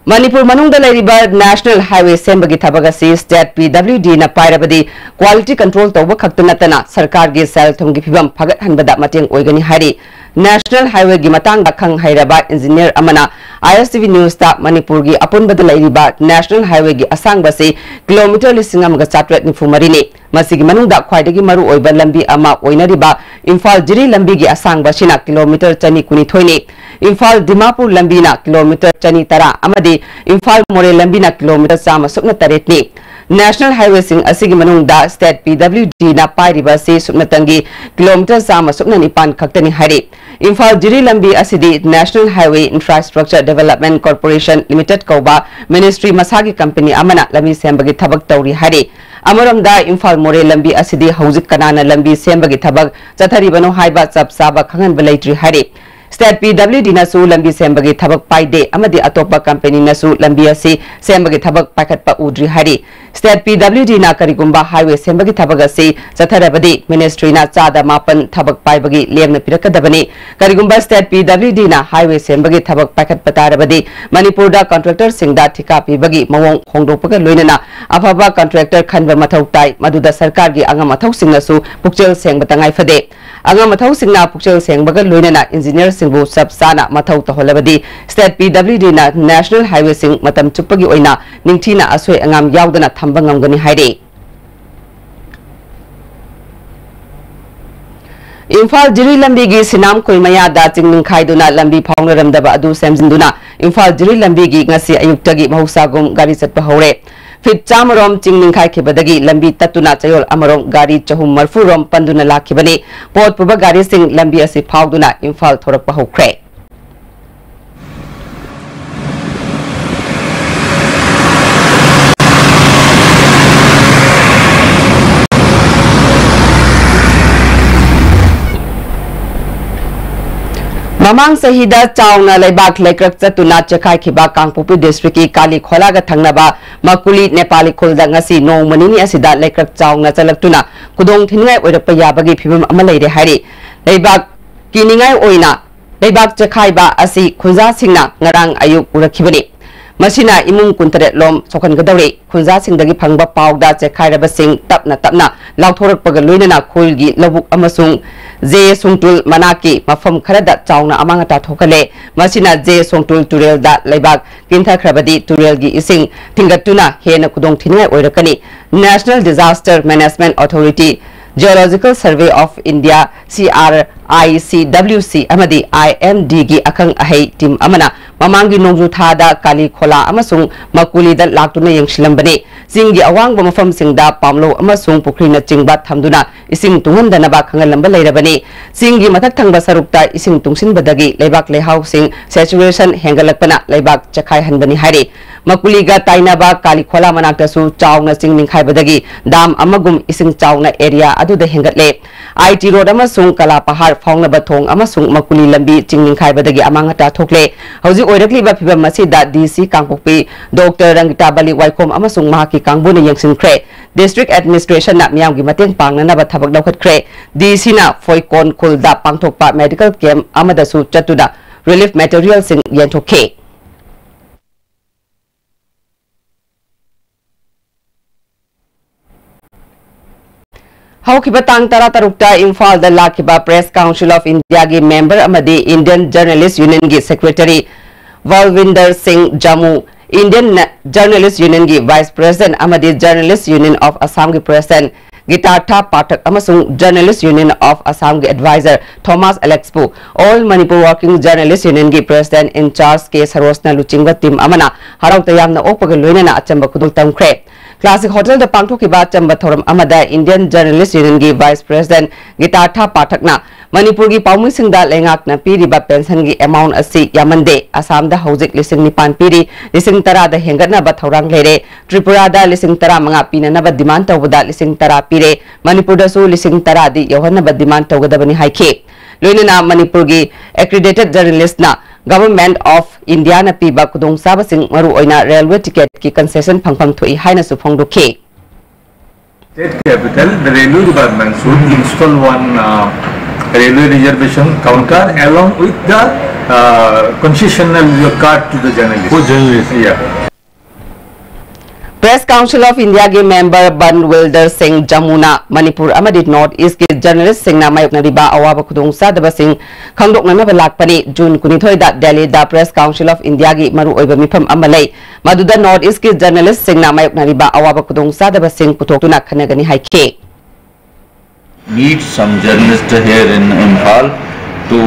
ꯃꯅꯤꯄꯨꯔ ꯃꯅꯨꯡꯗ ꯂꯩꯔꯤꯕ ꯅꯦꯁꯅꯦꯜ ꯍꯥꯏꯋꯦ ꯁꯦꯝꯕꯒꯤ ꯊꯕꯛ ꯑꯁꯤ ꯁ꯭ꯇꯦꯠ P W Dꯅ ꯄꯥꯏꯔꯕꯗꯤ ꯀ꯭ꯋꯥꯂꯤꯇꯤ ꯀꯟꯇ꯭ꯔꯣꯜ ꯇꯧꯕ ꯈꯛꯇ ꯅꯠꯇꯅ ꯁꯔꯀꯥꯔꯒꯤ ꯁꯦꯜ ꯊꯨꯝꯒꯤ ꯐꯤꯕꯝ ꯐꯒꯠꯍꯟꯕꯗ ꯃꯇꯦꯡ ꯑꯣꯏꯒꯅꯤ ꯍꯥꯏꯔꯤ꯫ National Highwayꯒꯤ ꯃꯇꯥꯡꯗ ꯈꯪ ꯍꯩꯔꯕ engineer ꯑꯃꯅ I S T V Newsꯇ ꯃꯅꯤꯄꯨꯔꯒꯤ ꯑꯄꯨꯟꯕꯗ ꯂꯩꯔꯤꯕ National Highwayꯒꯤ ꯑꯁꯥꯡꯕ ꯑꯁꯤ kilometre ꯂꯤꯁꯤꯡ ꯑꯃꯒ ꯆꯥꯇ꯭ꯔꯦꯠ ꯅꯤꯐꯨ ꯃꯔꯤꯅꯤ꯫ ꯃꯁꯤꯒꯤ ꯃꯅꯨꯡꯗ ꯈ꯭ꯋꯥꯏꯗꯒꯤ ꯃꯔꯨ ꯑꯣꯏꯕ ꯂꯝꯕꯤ ꯑꯃ ꯑꯣꯏꯅꯔꯤꯕ ꯏꯝꯐꯥꯜ ꯖꯤꯔꯤ ꯂꯝꯕꯤꯒꯤ ꯑꯁꯥꯡꯕ ꯑꯁꯤꯅ kilometre ꯆꯅꯤ ꯀꯨꯟꯅꯤꯊꯣꯏꯅꯤ꯫ ꯏꯝꯐꯥꯜ ꯗꯤꯃꯥꯄꯨꯔ ꯂꯝꯕꯤꯅ kilometre ꯆꯅꯤ ꯇꯔꯥ ꯑꯃꯗꯤ ꯏꯝꯐꯥꯜ ꯃꯣꯔꯦ ꯂꯝꯕꯤꯅ kilometre ꯆꯥꯝꯃ ꯁꯨꯞꯅ ꯇꯔꯦꯠꯅꯤ꯫ National Highwayꯁꯤꯡ ꯑꯁꯤꯒꯤ ꯃꯅꯨꯡꯗ State P W Dꯅ ꯄꯥꯏꯔꯤꯕ ꯑꯁꯤ ꯁꯨꯞꯅꯇꯪꯒꯤ kilometre ꯆꯥꯝꯃ ꯁꯨꯞꯅ ꯅꯤꯄꯥꯟ ꯈꯛꯇꯅꯤ ꯍꯥꯏꯔꯤ꯫ ꯏꯝꯐꯥꯜ ꯖꯤꯔꯤ ꯂꯝꯕꯤ ꯑꯁꯤꯗꯤ National Highway Infrastructure Development Corporation Limited ꯀꯧꯕ ministry ꯃꯁꯥꯒꯤ company ꯑꯃꯅ ꯂꯝꯕꯤ ꯁꯦꯝꯕꯒꯤ ꯊꯕꯛ ꯇꯧꯔꯤ ꯍꯥꯏꯔꯤ꯫ ꯑꯃꯔꯣꯝꯗ ꯏꯝꯐꯥꯜ ꯃꯣꯔꯦ ꯂꯝꯕꯤ ꯑꯁꯤꯗꯤ ꯍꯧꯖꯤꯛ ꯀꯅꯥꯅ ꯂꯝꯕꯤ ꯁꯦꯝꯕꯒꯤ ꯊꯕꯛ ꯆꯠꯊꯔꯤꯕꯅꯣ ꯍꯥꯏꯕ ꯆꯞ ꯆꯥꯕ ꯈꯪꯍꯟꯕ ꯂꯩꯇ꯭ꯔꯤ ꯍꯥꯏꯔꯤ꯫ State P W Dꯅꯁꯨ ꯂꯝꯕꯤ ꯁꯦꯝꯕꯒꯤ ꯊꯕꯛ ꯄꯥꯏꯗꯦ ꯑꯃꯗꯤ ꯑꯇꯣꯞꯄ companyꯅꯁꯨ ꯂꯝꯕꯤ ꯑꯁꯤ ꯁꯦꯝꯕꯒꯤ ꯊꯕꯛ ꯄꯥꯏꯈꯠꯄ ꯎꯗ꯭ꯔꯤ ꯍꯥꯏꯔꯤ꯫ State P W Dꯅ ꯀꯔꯤꯒꯨꯝꯕ highway ꯁꯦꯝꯕꯒꯤ ꯊꯕꯛ ꯑꯁꯤ ꯆꯠꯊꯔꯕꯗꯤ ministryꯅ ꯆꯥꯗ ꯃꯥꯄꯟ ꯊꯕꯛ ꯄꯥꯏꯕꯒꯤ ꯂꯦꯝꯅ ꯄꯤꯔꯛꯀꯗꯕꯅꯤ꯫ ꯀꯔꯤꯒꯨꯝꯕ State P W Dꯅ highway ꯁꯦꯝꯕꯒꯤ ꯊꯕꯛ ꯄꯥꯏꯈꯠꯄ ꯇꯥꯔꯕꯗꯤ ꯃꯅꯤꯄꯨꯔꯗ contractorꯁꯤꯡꯗ ꯊꯤꯀꯥ ꯄꯤꯕꯒꯤ ꯃꯑꯣꯡ ꯍꯣꯡꯗꯣꯛꯄꯒ ꯂꯣꯏꯅꯅ ꯑꯐꯕ contractor ꯈꯟꯕ ꯃꯊꯧ ꯇꯥꯏ꯫ ꯃꯗꯨꯗ ꯁꯔꯀꯥꯔꯒꯤ ꯑꯉꯝ ꯑꯊꯧꯁꯤꯡꯅꯁꯨ ꯄꯨꯛꯆꯦꯜ ꯁꯦꯡꯕ ꯇꯉꯥꯏ ꯐꯗꯦ꯫ ꯑꯉꯝ ꯑꯊꯧꯁꯤꯡꯅ ꯄꯨꯛꯆꯦꯜ ꯁꯦꯡꯕꯒ ꯂꯣꯏꯅꯅ engineerꯁꯤꯡꯕꯨ ꯆꯞ ꯆꯥꯅ ꯃꯊꯧ ꯇꯧꯍꯜꯂꯕꯗꯤ State P W Dꯅ National Highwayꯁꯤꯡ ꯃꯇꯝ ꯆꯨꯞꯄꯒꯤ ꯑꯣꯏꯅ ꯅꯤꯡꯊꯤꯅ ꯑꯁꯣꯏ ꯑꯉꯥꯝ ꯌꯥꯎꯗꯅ ꯊꯝꯕ ꯉꯝꯒꯅꯤ ꯍꯥꯏꯔꯤ꯫ ꯏꯝꯐꯥꯜ ꯖꯤꯔꯤ ꯂꯝꯕꯤꯒꯤ ꯁꯤꯅꯥꯝꯈꯣꯏ ꯃꯌꯥꯗ ꯆꯤꯡ ꯅꯤꯡꯈꯥꯏꯗꯨꯅ ꯂꯝꯕꯤ ꯐꯥꯎꯅꯔꯝꯗꯕ ꯑꯗꯨ ꯁꯦꯝꯖꯤꯟꯗꯨꯅ ꯏꯝꯐꯥꯜ ꯖꯤꯔꯤ ꯂꯝꯕꯤꯒꯤ ꯉꯁꯤ ꯑꯌꯨꯛꯇꯒꯤ ꯃꯍꯧꯁꯥꯒꯨꯝ ꯒꯥꯔꯤ ꯆꯠꯄ ꯍꯧꯔꯦ꯫ Feet ꯆꯥꯝꯃꯔꯣꯝ ꯆꯤꯡ ꯅꯤꯡꯈꯥꯏꯈꯤꯕꯗꯒꯤ ꯂꯝꯕꯤ ꯇꯠꯇꯨꯅ ꯆꯌꯣꯜ ꯑꯃꯔꯣꯝ ꯒꯥꯔꯤ ꯆꯍꯨꯝ ꯃꯔꯤꯐꯨ ꯔꯣꯝ ꯄꯟꯗꯨꯅ ꯂꯥꯛꯈꯤꯕꯅꯤ꯫ ꯄꯣꯠ ꯄꯨꯕ ꯒꯥꯔꯤꯁꯤꯡ ꯂꯝꯕꯤ ꯑꯁꯤ ꯐꯥꯎꯗꯨꯅ ꯏꯝꯐꯥꯜ ꯊꯧꯔꯛꯄ ꯍꯧꯈ꯭ꯔꯦ꯫ ꯃꯃꯥꯡ ꯆꯍꯤꯗ ꯆꯥꯎꯅ ꯂꯩꯕꯥꯛ ꯂꯩꯀ꯭ꯔꯛ ꯆꯠꯇꯨꯅ ꯆꯦꯈꯥꯏꯈꯤꯕ ꯀꯥꯡꯄꯣꯛꯄꯤ districtꯀꯤ ꯀꯥꯂꯤ ꯈꯣꯂꯥꯒ ꯊꯪꯅꯕ ꯃꯀꯨꯂꯤ ꯅꯦꯄꯥꯂꯤ ꯈꯨꯜꯗ ꯉꯁꯤ ꯅꯣꯡꯃ ꯅꯤꯅꯤ ꯑꯁꯤꯗ ꯂꯩꯀ꯭ꯔꯛ ꯆꯥꯎꯅ ꯆꯠꯂꯛꯇꯨꯅ ꯈꯨꯗꯣꯡ ꯊꯤꯅꯤꯡꯉꯥꯏ ꯑꯣꯏꯔꯛꯄ ꯌꯥꯕꯒꯤ ꯐꯤꯕꯝ ꯑꯃ ꯂꯩꯔꯦ ꯍꯥꯏꯔꯤ꯫ ꯂꯩꯕꯥꯛ ꯀꯤꯅꯤꯡꯉꯥꯏ ꯑꯣꯏꯅ ꯂꯩꯕꯥꯛ ꯆꯦꯈꯥꯏꯕ ꯑꯁꯤ ꯈꯨꯟꯖꯥꯁꯤꯡꯅ ꯉꯔꯥꯡ ꯑꯌꯨꯛ ꯎꯔꯛꯈꯤꯕꯅꯤ꯫ ꯃꯁꯤꯅ ꯏꯃꯨꯡ ꯀꯨꯟꯇꯔꯦꯠ ꯂꯣꯝ ꯁꯣꯛꯍꯟꯒꯗꯧꯔꯤ꯫ ꯈꯨꯟꯖꯥꯁꯤꯡꯗꯒꯤ ꯐꯪꯕ ꯄꯥꯎꯗ ꯆꯦꯛꯈꯥꯏꯔꯕꯁꯤꯡ ꯇꯞꯅ ꯇꯞꯅ ꯂꯥꯎꯊꯣꯔꯛꯄꯒ ꯂꯣꯏꯅꯅ ꯈꯨꯜꯒꯤ ꯂꯧꯕꯨꯛ ꯑꯃꯁꯨꯡ ꯖꯦ ꯁꯣꯡꯇꯨꯜ ꯃꯅꯥꯛꯀꯤ ꯃꯐꯝ ꯈꯔꯗ ꯆꯥꯎꯅ ꯑꯃꯥꯡ ꯑꯇꯥ ꯊꯣꯛꯍꯜꯂꯦ꯫ ꯃꯁꯤꯅ ꯖꯦ ꯁꯣꯡꯇꯨꯜ ꯇꯨꯔꯦꯜꯗ ꯂꯩꯕꯥꯛ ꯀꯤꯟꯊꯈ꯭ꯔꯕꯗꯤ ꯇꯨꯔꯦꯜꯒꯤ ꯏꯁꯤꯡ ꯊꯤꯡꯒꯠꯇꯨꯅ ꯍꯦꯟꯅ ꯈꯨꯗꯣꯡꯊꯤꯅꯤꯡꯉꯥꯏ ꯑꯣꯏꯔꯛꯀꯅꯤ꯫ National Disaster Management Authority, Geological Survey of India, C R I C W C ꯑꯃꯗꯤ I M D ꯒꯤ ꯑꯈꯪ ꯑꯍꯩ ꯇꯤꯝ ꯑꯃꯅ ꯃꯃꯥꯡꯒꯤ ꯅꯣꯡꯖꯨ ꯊꯥꯗ ꯀꯥꯂꯤ ꯈꯣꯂꯥ ꯑꯃꯁꯨꯡ ꯃꯀꯨꯂꯤꯗ ꯂꯥꯛꯇꯨꯅ ꯌꯦꯡꯁꯤꯜꯂꯝꯕꯅꯤ꯫ ꯆꯤꯡꯒꯤ ꯑꯋꯥꯡꯕ ꯃꯐꯝꯁꯤꯡꯗ ꯄꯥꯝꯂꯧ ꯑꯃꯁꯨꯡ ꯄꯨꯈ꯭ꯔꯤꯅꯆꯤꯡꯕ ꯊꯝꯗꯨꯅ ꯏꯁꯤꯡ ꯇꯨꯡꯍꯟꯗꯅꯕ ꯈꯪꯍꯜꯂꯝꯕ ꯂꯩꯔꯕꯅꯤ꯫ ꯆꯤꯡꯒꯤ ꯃꯊꯛ ꯊꯪꯕ ꯁꯔꯨꯛꯇ ꯏꯁꯤꯡ ꯇꯨꯡꯁꯤꯟꯕꯗꯒꯤ ꯂꯩꯕꯥꯛ ꯂꯩꯍꯥꯎꯁꯤꯡ saturation ꯍꯦꯟꯒꯠꯂꯛꯄꯅ ꯂꯩꯕꯥꯛ ꯆꯦꯛꯈꯥꯏꯍꯟꯕꯅꯤ ꯍꯥꯏꯔꯤ꯫ ꯃꯀꯨꯂꯤꯒ ꯇꯥꯏꯅꯕ ꯀꯥꯂꯤꯈꯣꯂꯥ ꯃꯅꯥꯛꯇꯁꯨ ꯆꯥꯎꯅ ꯆꯤꯡ ꯅꯤꯡꯈꯥꯏꯕꯗꯒꯤ ꯗꯥꯝ ꯑꯃꯒꯨꯝ ꯏꯁꯤꯡ ꯆꯥꯎꯅ ꯑꯦꯔꯤꯌꯥ ꯑꯗꯨꯗ ꯍꯦꯟꯒꯠꯂꯦ꯫ ꯑꯥꯏ ꯇꯤ ꯔꯣꯗ ꯑꯃꯁꯨꯡ ꯀꯂꯥ ꯄꯍꯥꯔ ꯐꯥꯎꯅꯕ ꯊꯣꯡ ꯑꯃꯁꯨꯡ ꯃꯀꯨꯂꯤ ꯂꯝꯕꯤ ꯆꯤꯡ ꯅꯤꯡꯈꯥꯏꯕꯗꯒꯤ ꯑꯃꯥꯡ ꯑꯇꯥ ꯊꯣꯛꯂꯦ꯫ ꯍꯧꯖꯤꯛ ꯑꯣꯏꯔꯛꯂꯤꯕ ꯐꯤꯚꯝ ꯑꯁꯤꯗ ꯗꯤ ꯁꯤ ꯀꯥꯡꯄꯣꯛꯄꯤ ꯗꯣꯛꯇꯔ ꯔꯪꯒꯤꯇꯥꯕꯂꯤ ꯋꯥꯏꯈꯣꯝ ꯑꯃꯁꯨꯡ ꯃꯍꯥꯛꯀꯤ ꯀꯥꯡꯕꯨꯅ ꯌꯦꯡꯁꯤꯟꯈ꯭ꯔꯦ꯫ ꯗꯤꯁꯇ꯭ꯔꯤꯛ ꯑꯦꯗꯃꯤꯅꯤꯁꯇ꯭ꯔꯦꯁꯟꯅ ꯃꯤꯌꯥꯝꯒꯤ ꯃꯇꯦꯡ ꯄꯥꯡꯅꯅꯕ ꯊꯕꯛ ꯂꯧꯈꯠꯈ꯭ꯔꯦ꯫ ꯗꯤ ꯁꯤꯅ ꯐꯣꯏꯀꯣꯟ ꯈꯨꯜꯗ ꯄꯥꯡꯊꯣꯛꯄ ꯃꯦꯗꯤꯀꯦꯜ ꯀꯦꯝꯞ ꯑꯃꯗꯁꯨ ꯆꯠꯇꯨꯅ ꯔꯤꯂꯤꯐ ꯃꯦꯇꯔꯤꯌꯦꯜꯁꯤꯡ ꯌꯦꯟꯊꯣꯛꯈꯤ꯫ ꯍꯧꯈꯤꯕ ꯇꯥꯡ ꯇꯔꯥꯇꯔꯨꯛꯇ ꯏꯝꯐꯥꯜꯗ ꯂꯥꯛꯈꯤꯕ Press Council of Indiaꯒꯤ ꯃꯦꯝꯕꯔ ꯑꯃꯗꯤ Indian Journalist Unionꯒꯤ ꯁꯦꯀ꯭ꯔꯦꯇꯔꯤ ꯕꯜꯋꯤꯟꯗꯔ ꯁꯤꯡ Jammu, Indian Journalist Unionꯒꯤ Vice President ꯑꯃꯗꯤ Journalist Union of Assamꯒꯤ President ꯒꯤꯇꯥꯔꯊ ꯄꯥꯊꯛ ꯑꯃꯁꯨꯡ Journalist Union of Assamꯒꯤ Advisor ꯊꯣꯃꯥꯁ ꯑꯦꯂꯦꯛꯁꯄꯨ All Manipur Working Journalist Unionꯒꯤ President in Charge ꯀꯦ ꯁꯔꯣꯖꯅ ꯂꯨꯆꯤꯡꯕ ꯇꯤꯝ ꯑꯃꯅ ꯍꯔꯥꯎ ꯇꯌꯥꯝꯅ ꯑꯣꯛꯄꯒ ꯂꯣꯏꯅꯅ ꯑꯆꯝꯕ ꯈꯨꯗꯣꯜ ꯇꯝꯈ꯭ꯔꯦ꯫ Classic Hotelꯗ ꯄꯥꯡꯊꯣꯛꯈꯤꯕ ꯑꯆꯝꯕ ꯊꯧꯔꯝ ꯑꯃꯗ Indian Journalist Unionꯒꯤ Vice President ꯒꯤꯇꯥꯔꯊ ꯄꯥꯊꯛꯅ ꯃꯅꯤꯄꯨꯔꯒꯤ ꯄꯥꯎꯃꯤꯁꯤꯡꯗ ꯂꯩꯉꯥꯛꯅ ꯄꯤꯔꯤꯕ ꯄꯦꯟꯁꯟꯒꯤ amount ꯑꯁꯤ ꯌꯥꯝꯃꯟꯗꯦ, ꯑꯁꯥꯝꯗ ꯍꯧꯖꯤꯛ ꯂꯤꯁꯤꯡ ꯅꯤꯄꯥꯟ ꯄꯤꯔꯤ, ꯂꯤꯁꯤꯡ ꯇꯔꯥꯗ ꯍꯦꯟꯒꯠꯅꯕ ꯊꯧꯔꯥꯡ ꯂꯩꯔꯦ, ꯇ꯭ꯔꯤꯄꯨꯔꯥꯗ ꯂꯤꯁꯤꯡ ꯇꯔꯥꯃꯉꯥ ꯄꯤꯅꯅꯕ demand ꯇꯧꯕꯗ ꯂꯤꯁꯤꯡ ꯇꯔꯥ ꯄꯤꯔꯦ, ꯃꯅꯤꯄꯨꯔꯗꯁꯨ ꯂꯤꯁꯤꯡ ꯇꯔꯥꯗꯤ ꯌꯧꯍꯟꯅꯕ demand ꯇꯧꯒꯗꯕꯅꯤ ꯍꯥꯏꯈꯤ꯫ ꯂꯣꯏꯅꯅ ꯃꯅꯤꯄꯨꯔꯒꯤ accredited journalistꯅ Government of Indiaꯅ ꯄꯤꯕ ꯈꯨꯗꯣꯡꯆꯥꯕꯁꯤꯡ, ꯃꯔꯨꯑꯣꯏꯅ railway ticketꯀꯤ concession ꯐꯪꯐꯝ ꯊꯣꯛꯏ ꯍꯥꯏꯅꯁꯨ ꯐꯣꯡꯗꯣꯛꯈꯤ꯫ State capital, the railway department should install one, uh, Railway reservation counter along with the uh, concessional card to the journalist. For journalist. Yeah. Press Council of Indiaꯒꯤ member Ban Wilder Singh Jamuna Manipur ꯑꯃꯗꯤ North Eastꯀꯤ journalistꯁꯤꯡꯅ ꯃꯥꯌꯣꯛꯅꯔꯤꯕ ꯑꯋꯥꯕ ꯈꯨꯗꯣꯡꯆꯥꯗꯕꯁꯤꯡ ꯈꯪꯗꯣꯛꯅꯅꯕ ꯂꯥꯛꯄꯅꯤ꯫ June ꯀꯨꯟꯅꯤꯊꯣꯏꯗ ꯗꯦꯜꯂꯤꯗ Press Council of Indiaꯒꯤ ꯃꯔꯨꯑꯣꯏꯕ ꯃꯤꯐꯝ ꯑꯃ ꯂꯩ, ꯃꯗꯨꯗ North Eastꯀꯤ journalistꯁꯤꯡꯅ ꯃꯥꯌꯣꯛꯅꯔꯤꯕ ꯑꯋꯥꯕ ꯈꯨꯗꯣꯡꯆꯥꯗꯕꯁꯤꯡ ꯄꯨꯊꯣꯛꯇꯨꯅ ꯈꯟꯅꯒꯅꯤ ꯍꯥꯏꯈꯤ꯫ Meet some journalists here in Imphal to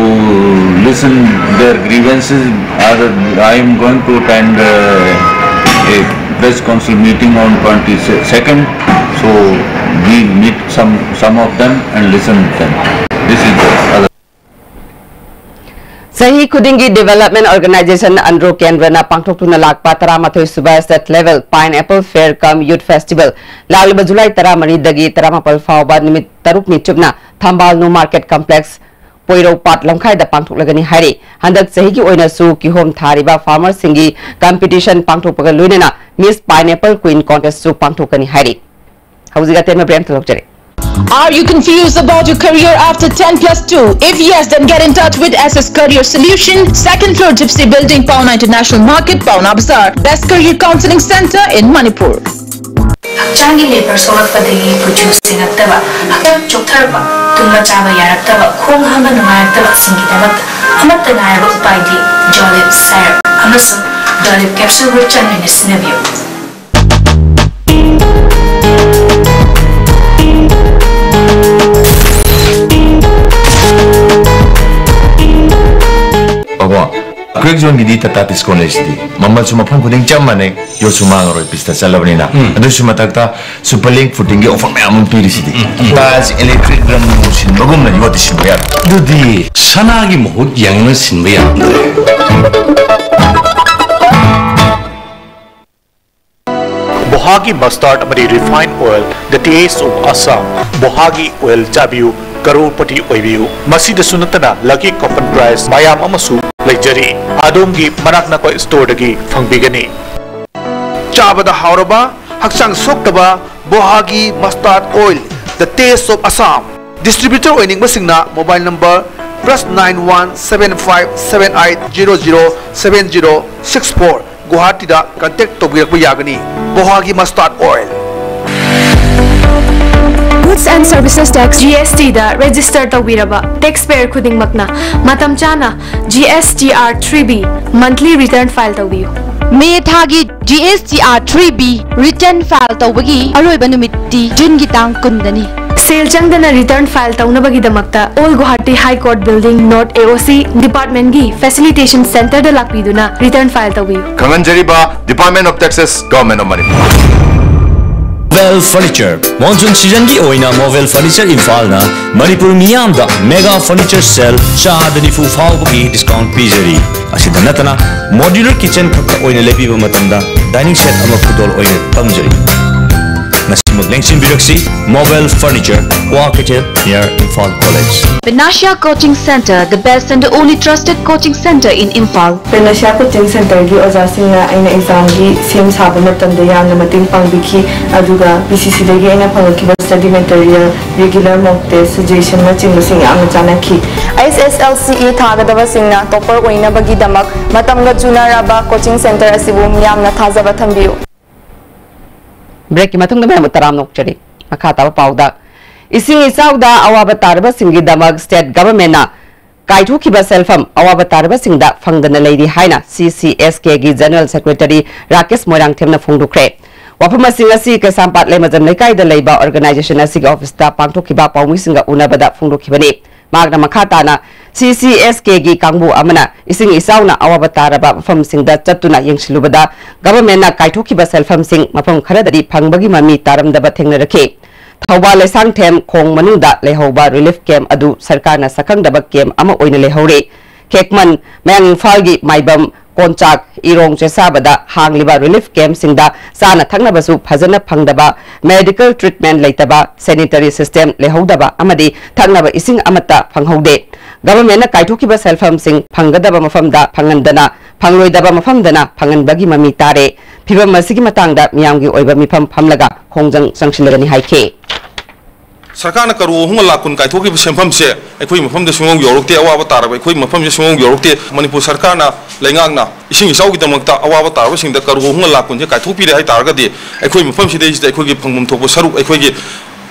listen their grievances. Other, I am going to attend uh, a press council meeting on twenty-second. So we meet some some of them and listen to them. This is the other. ꯆꯍꯤ ꯈꯨꯗꯤꯡꯒꯤ Development Organization Andro Kendra ꯅ ꯄꯥꯡꯊꯣꯛꯇꯨꯅ ꯂꯥꯛꯄ ꯇꯔꯥꯃꯥꯊꯣꯏ ꯁꯨꯕ State Level Pineapple Fair cum Youth Festival ꯂꯥꯛꯂꯤꯕ July ꯇꯔꯥꯃꯔꯤꯗꯒꯤ ꯇꯔꯥꯃꯥꯄꯜ ꯐꯥꯎꯕ ꯅꯨꯃꯤꯠ ꯇꯔꯨꯛꯅꯤ ꯆꯨꯞꯅ ꯊꯝꯕꯥꯜ New Market Complex, ꯄꯣꯏꯔꯧꯄꯥꯠ ꯂꯝꯈꯥꯏꯗ ꯄꯥꯡꯊꯣꯛꯂꯒꯅꯤ ꯍꯥꯏꯔꯤ꯫ ꯍꯟꯗꯛ ꯆꯍꯤꯒꯤ ꯑꯣꯏꯅꯁꯨ ꯀꯤꯍꯣꯝ ꯊꯥꯔꯤꯕ farmerꯁꯤꯡꯒꯤ competition ꯄꯥꯡꯊꯣꯛꯄꯒ ꯂꯣꯏꯅꯅ Miss Pineapple Queen contestꯁꯨ ꯄꯥꯡꯊꯣꯛꯀꯅꯤ ꯍꯥꯏꯔꯤ꯫ ꯍꯧꯖꯤꯛ ꯑꯇꯦꯟꯕ break ꯑꯃ ꯂꯧꯖꯔꯦ꯫ Are you confused about your career after ten plus two? If yes, then get in touch with S S Career Solution, second floor Gypsy Building, Paona International Market, Paona Bazaar. Best career counseling center in Manipur. ꯍꯛꯆꯥꯡꯒꯤ labour ꯁꯣꯛꯂꯛꯄꯗꯒꯤ ꯈꯨꯠꯁꯨ ꯁꯦꯡꯉꯛꯇꯕ, ꯍꯛꯆꯥꯡ ꯆꯣꯛꯊꯔꯛꯄ, ꯇꯨꯝꯕ ꯆꯥꯕ ꯌꯥꯔꯛꯇꯕ, ꯈꯣꯡ ꯍꯥꯝꯕ ꯅꯨꯡꯉꯥꯏꯔꯛꯇꯕꯁꯤꯡꯒꯤꯗꯃꯛꯇ ꯑꯃꯠꯇ ꯉꯥꯏꯔꯕ ꯎꯄꯥꯏꯗꯤ Dolip Syrup ꯑꯃꯁꯨꯡ Dolip Capsule Root Chain ꯑꯣꯏꯅ ꯁꯤꯖꯤꯟꯅꯕꯤꯌꯨ꯫ ꯕꯥꯕꯣ, ꯀ꯭ꯔꯦꯛ ꯖꯣꯟꯒꯤꯗꯤ ꯇꯥꯇꯥ ꯗꯤꯁꯀꯥꯎꯟ ꯂꯩꯁꯤꯗꯤ꯫ ꯃꯃꯜꯁꯨ ꯃꯐꯝ ꯈꯨꯗꯤꯡ ꯆꯞ ꯃꯥꯟꯅꯩ, ꯌꯣꯠꯁꯨ ꯃꯥꯡꯉꯔꯣꯏ, ꯄꯤꯁꯇ ꯆꯠꯂꯕꯅꯤꯅ꯫ ꯑꯗꯨꯁꯨ ꯃꯊꯛꯇ ꯁꯨꯄꯔ ꯂꯤꯡ ꯐꯨꯇꯤꯡꯒꯤ ꯑꯣꯐꯔ ꯃꯌꯥꯝ ꯑꯃ ꯄꯤꯔꯤꯁꯤꯗꯤ꯫ ꯇꯥꯏꯜꯁ, ꯏꯂꯦꯛꯇ꯭ꯔꯤꯛ, ꯔꯪ ꯅꯨꯡ ꯁꯤꯟꯕꯒꯨꯝꯅ ꯌꯣꯠꯇꯤ ꯁꯤꯟꯕ ꯌꯥꯔꯦ꯫ ꯑꯗꯨꯗꯤ ꯁꯅꯥꯒꯤ ꯃꯍꯨꯠ ꯌꯦꯡꯉꯒ ꯁꯤꯟꯕ ꯌꯥꯔꯝꯗ꯭ꯔꯦ꯫ ꯕꯣꯍꯥꯒꯤ ꯃꯁꯇꯥꯔꯗ ꯑꯃꯗꯤ refine oil, the taste of Assam꯫ ꯕꯣꯍꯥꯒꯤ ꯑꯣꯏꯜ ꯆꯥꯕꯤꯌꯨ, ꯀꯔꯣꯔꯄꯇꯤ ꯑꯣꯏꯕꯤꯌꯨ꯫ ꯃꯁꯤꯗꯁꯨ ꯅꯠꯇꯅ ꯂꯛꯀꯤ ꯀꯣꯄꯟ ꯄ꯭ꯔꯥꯏꯖ ꯃꯌꯥꯝ ꯑꯃꯁꯨ ꯂꯩꯖꯔꯤ꯫ ꯑꯗꯣꯝꯒꯤ ꯃꯅꯥꯛ ꯅꯛꯄ ꯁ꯭ꯇꯣꯔꯗꯒꯤ ꯐꯪꯕꯤꯒꯅꯤ꯫ ꯆꯥꯕꯗ ꯍꯥꯎꯔꯕ, ꯍꯛꯆꯥꯡ ꯁꯣꯛꯇꯕ ꯕꯣꯍꯥꯒꯤ mustard oil, the taste of Assam꯫ Distributor ꯑꯣꯏꯅꯤꯡꯕꯁꯤꯡꯅ mobile number plus nine one seven five seven eight zero zero seven zero six four, ꯒꯨꯋꯥꯍꯥꯇꯤꯗ contact ꯇꯧꯕꯤꯔꯛꯄ ꯌꯥꯒꯅꯤ꯫ ꯕꯣꯍꯥꯒꯤ mustard oil꯫ Goods and Services Tax, G S T the register ꯇꯧꯕꯤꯔꯕ taxpayer ꯈꯨꯗꯤꯡꯃꯛꯅ ꯃꯇꯝ ꯆꯥꯅ G S T R three B monthly return file ꯇꯧꯕꯤꯌꯨ꯫ ꯃꯦ ꯊꯥꯒꯤ G S T R three B return file ꯇꯧꯕꯒꯤ ꯑꯔꯣꯏꯕ ꯅꯨꯃꯤꯠꯇꯤ ꯖꯨꯟꯒꯤ ꯇꯥꯡ ꯀꯨꯟꯗꯅꯤ꯫ ꯁꯦꯜ ꯆꯪꯗꯅ return file ꯇꯧꯅꯕꯒꯤꯗꯃꯛꯇ Old Guwahati High Court Building, North A O C department ꯒꯤ facilitation center ꯗ ꯂꯥꯛꯄꯤꯗꯨꯅ return file ꯇꯧꯕꯤꯌꯨ꯫ ꯈꯪꯍꯟꯖꯔꯤꯕ Department of Taxes, Government of Manipur꯫ Movel Furniture, monsoon season ꯒꯤ ꯑꯣꯏꯅ Movel Furniture ꯏꯝꯐꯥꯜꯅ ꯃꯅꯤꯄꯨꯔ ꯃꯤꯌꯥꯝꯗ mega furniture sale ꯆꯥꯗ ꯅꯤꯐꯨ ꯐꯥꯎꯕꯒꯤ discount ꯄꯤꯖꯔꯤ꯫ ꯑꯁꯤꯗ ꯅꯠꯇꯅ modular kitchen ꯈꯛꯇ ꯑꯣꯏꯅ ꯂꯩꯕꯤꯕ ꯃꯇꯝꯗ dining set ꯑꯃ ꯈꯨꯗꯣꯜ ꯑꯣꯏꯅ ꯇꯝꯖꯔꯤ꯫ ꯉꯁꯤꯃꯛ ꯂꯦꯡꯁꯤꯟꯕꯤꯔꯛꯁꯤ, Movel Furniture, Kwakeithel, near Imphal College꯫ Panacea Coaching Center, the best and the only trusted coaching center in Imphal. Panacea Coaching Centerꯒꯤ ꯑꯣꯖꯥꯁꯤꯡꯅ ꯑꯩꯅ examꯒꯤ ꯁꯦꯝ ꯁꯥꯕ ꯃꯇꯝꯗ ꯌꯥꯝꯅ ꯃꯇꯦꯡ ꯄꯥꯡꯕꯤꯈꯤ, ꯑꯗꯨꯒ P C Cꯗꯒꯤ ꯑꯩꯅ ꯐꯪꯂꯛꯈꯤꯕ study material, regular mock test, suggestionꯅꯆꯤꯡꯕꯁꯤꯡ ꯌꯥꯝꯅ ꯆꯥꯟꯅꯈꯤ꯫ H S L C E ꯊꯥꯒꯗꯕꯁꯤꯡꯅ topper ꯑꯣꯏꯅꯕꯒꯤꯗꯃꯛ ꯃꯇꯝꯒ ꯆꯨꯅꯔꯕ coaching center ꯑꯁꯤꯕꯨ ꯃꯤꯌꯥꯝꯅ ꯊꯥꯖꯕ ꯊꯝꯕꯤꯌꯨ꯫ Breakꯀꯤ ꯃꯇꯨꯡꯗ ꯃꯌꯥꯝꯕꯨ ꯇꯔꯥꯝꯅ ꯑꯣꯛꯆꯔꯤ꯫ ꯃꯈꯥ ꯇꯥꯕ ꯄꯥꯎꯗ, ꯏꯁꯤꯡ ꯏꯆꯥꯎꯗ ꯑꯋꯥꯕ ꯇꯥꯔꯕꯁꯤꯡꯒꯤꯗꯃꯛ state governmentꯅ ꯀꯥꯏꯊꯣꯛꯈꯤꯕ ꯁꯦꯜꯐꯝ ꯑꯋꯥꯕ ꯇꯥꯔꯕꯁꯤꯡꯗ ꯐꯪꯗꯅ ꯂꯩꯔꯤ ꯍꯥꯏꯅ C C S Kꯒꯤ General Secretary Rakesh ꯃꯣꯏꯔꯥꯡꯊꯦꯝꯅ ꯐꯣꯡꯗꯣꯛꯈ꯭ꯔꯦ꯫ ꯋꯥꯐꯝ ꯑꯁꯤꯡ ꯑꯁꯤ ꯀꯩꯁꯥꯝꯄꯥꯠ ꯂꯩꯃꯖꯝ ꯂꯩꯀꯥꯏꯗ ꯂꯩꯕ organization ꯑꯁꯤꯒꯤ officeꯇ ꯄꯥꯡꯊꯣꯛꯈꯤꯕ ꯄꯥꯎꯃꯤꯁꯤꯡꯒ ꯎꯅꯕꯗ ꯐꯣꯡꯗꯣꯛꯈꯤꯕꯅꯤ꯫ ꯃꯍꯥꯛꯅ ꯃꯈꯥ ꯇꯥꯅ C C S Kꯒꯤ ꯀꯥꯡꯕꯨ ꯑꯃꯅ ꯏꯁꯤꯡ ꯏꯆꯥꯎꯅ ꯑꯋꯥꯕ ꯇꯥꯔꯕ ꯃꯐꯝꯁꯤꯡꯗ ꯆꯠꯇꯨꯅ ꯌꯦꯡꯁꯤꯜꯂꯨꯕꯗ governmentꯅ ꯀꯥꯏꯊꯣꯛꯈꯤꯕ ꯁꯦꯜꯐꯝꯁꯤꯡ ꯃꯐꯝ ꯈꯔꯗꯗꯤ ꯐꯪꯕꯒꯤ ꯃꯃꯤ ꯇꯥꯔꯝꯗꯕ ꯊꯦꯡꯅꯔꯛꯈꯤ꯫ ꯊꯧꯕꯥꯜ ꯂꯩꯁꯥꯡꯊꯦꯝ ꯈꯣꯡ ꯃꯅꯨꯡꯗ ꯂꯩꯍꯧꯕ relief camp ꯑꯗꯨ ꯁꯔꯀꯥꯔꯅ ꯁꯛꯈꯪꯗꯕ camp ꯑꯃ ꯑꯣꯏꯅ ꯂꯩꯍꯧꯔꯦ꯫ ꯈꯦꯛꯃꯟ, ꯃꯌꯥꯡ ꯏꯝꯐꯥꯜꯒꯤ ꯃꯥꯏꯕꯝ, ꯀꯣꯟꯆꯥꯛ, ꯏꯔꯣꯡ ꯆꯦꯁꯥꯕꯗ ꯍꯥꯡꯂꯤꯕ relief campꯁꯤꯡꯗ ꯆꯥꯅ ꯊꯛꯅꯕꯁꯨ ꯐꯖꯅ ꯐꯪꯗꯕ, medical treatment ꯂꯩꯇꯕ, sanitary system ꯂꯩꯍꯧꯗꯕ ꯑꯃꯗꯤ ꯊꯛꯅꯕ ꯏꯁꯤꯡ ꯑꯃꯠꯇ ꯐꯪꯍꯧꯗꯦ꯫ Governmentꯅ ꯀꯥꯏꯊꯣꯛꯈꯤꯕ ꯁꯦꯜꯐꯝꯁꯤꯡ ꯐꯪꯒꯗꯕ ꯃꯐꯝꯗ ꯐꯪꯍꯟꯗꯅ, ꯐꯪꯂꯣꯏꯗꯕ ꯃꯐꯝꯗꯅ ꯐꯪꯍꯟꯕꯒꯤ ꯃꯃꯤ ꯇꯥꯔꯦ꯫ ꯐꯤꯚꯝ ꯑꯁꯤꯒꯤ ꯃꯇꯥꯡꯗ ꯃꯤꯌꯥꯝꯒꯤ ꯑꯣꯏꯕ ꯃꯤꯐꯝ ꯐꯝꯂꯒ ꯈꯣꯡꯖꯪ ꯆꯪꯁꯤꯜꯂꯒꯅꯤ ꯍꯥꯏꯈꯤ꯫ ꯁꯔꯀꯥꯔꯅ ꯀꯔꯣꯔ ꯑꯍꯨꯝꯒ ꯂꯥꯈ ꯀꯨꯟ ꯀꯥꯏꯊꯣꯛꯈꯤꯕ ꯁꯦꯟꯐꯝꯁꯦ ꯑꯩꯈꯣꯏ ꯃꯐꯝꯗ ꯁꯨꯡꯌꯧ ꯌꯧꯔꯛꯇꯦ꯫ ꯑꯋꯥꯕ ꯇꯥꯔꯕ ꯑꯩꯈꯣꯏ ꯃꯐꯝꯁꯦ ꯁꯨꯡꯌꯧ ꯌꯧꯔꯛꯇꯦ꯫ ꯃꯅꯤꯄꯨꯔ ꯁꯔꯀꯥꯔꯅ, ꯂꯩꯉꯥꯛꯅ ꯏꯁꯤꯡ ꯏꯆꯥꯎꯒꯤꯗꯃꯛꯇ ꯑꯋꯥꯕ ꯇꯥꯔꯕꯁꯤꯡꯗ ꯀꯔꯣꯔ ꯑꯍꯨꯝꯒ ꯂꯥꯈ ꯀꯨꯟꯁꯦ ꯀꯥꯏꯊꯣꯛꯄꯤꯔꯦ ꯍꯥꯏꯇꯥꯔꯒꯗꯤ, ꯑꯩꯈꯣꯏ ꯃꯐꯝꯁꯤꯗꯩꯁꯤꯗ ꯑꯩꯈꯣꯏꯒꯤ ꯐꯪꯐꯝ ꯊꯣꯛꯄ ꯁꯔꯨꯛ, ꯑꯩꯈꯣꯏꯒꯤ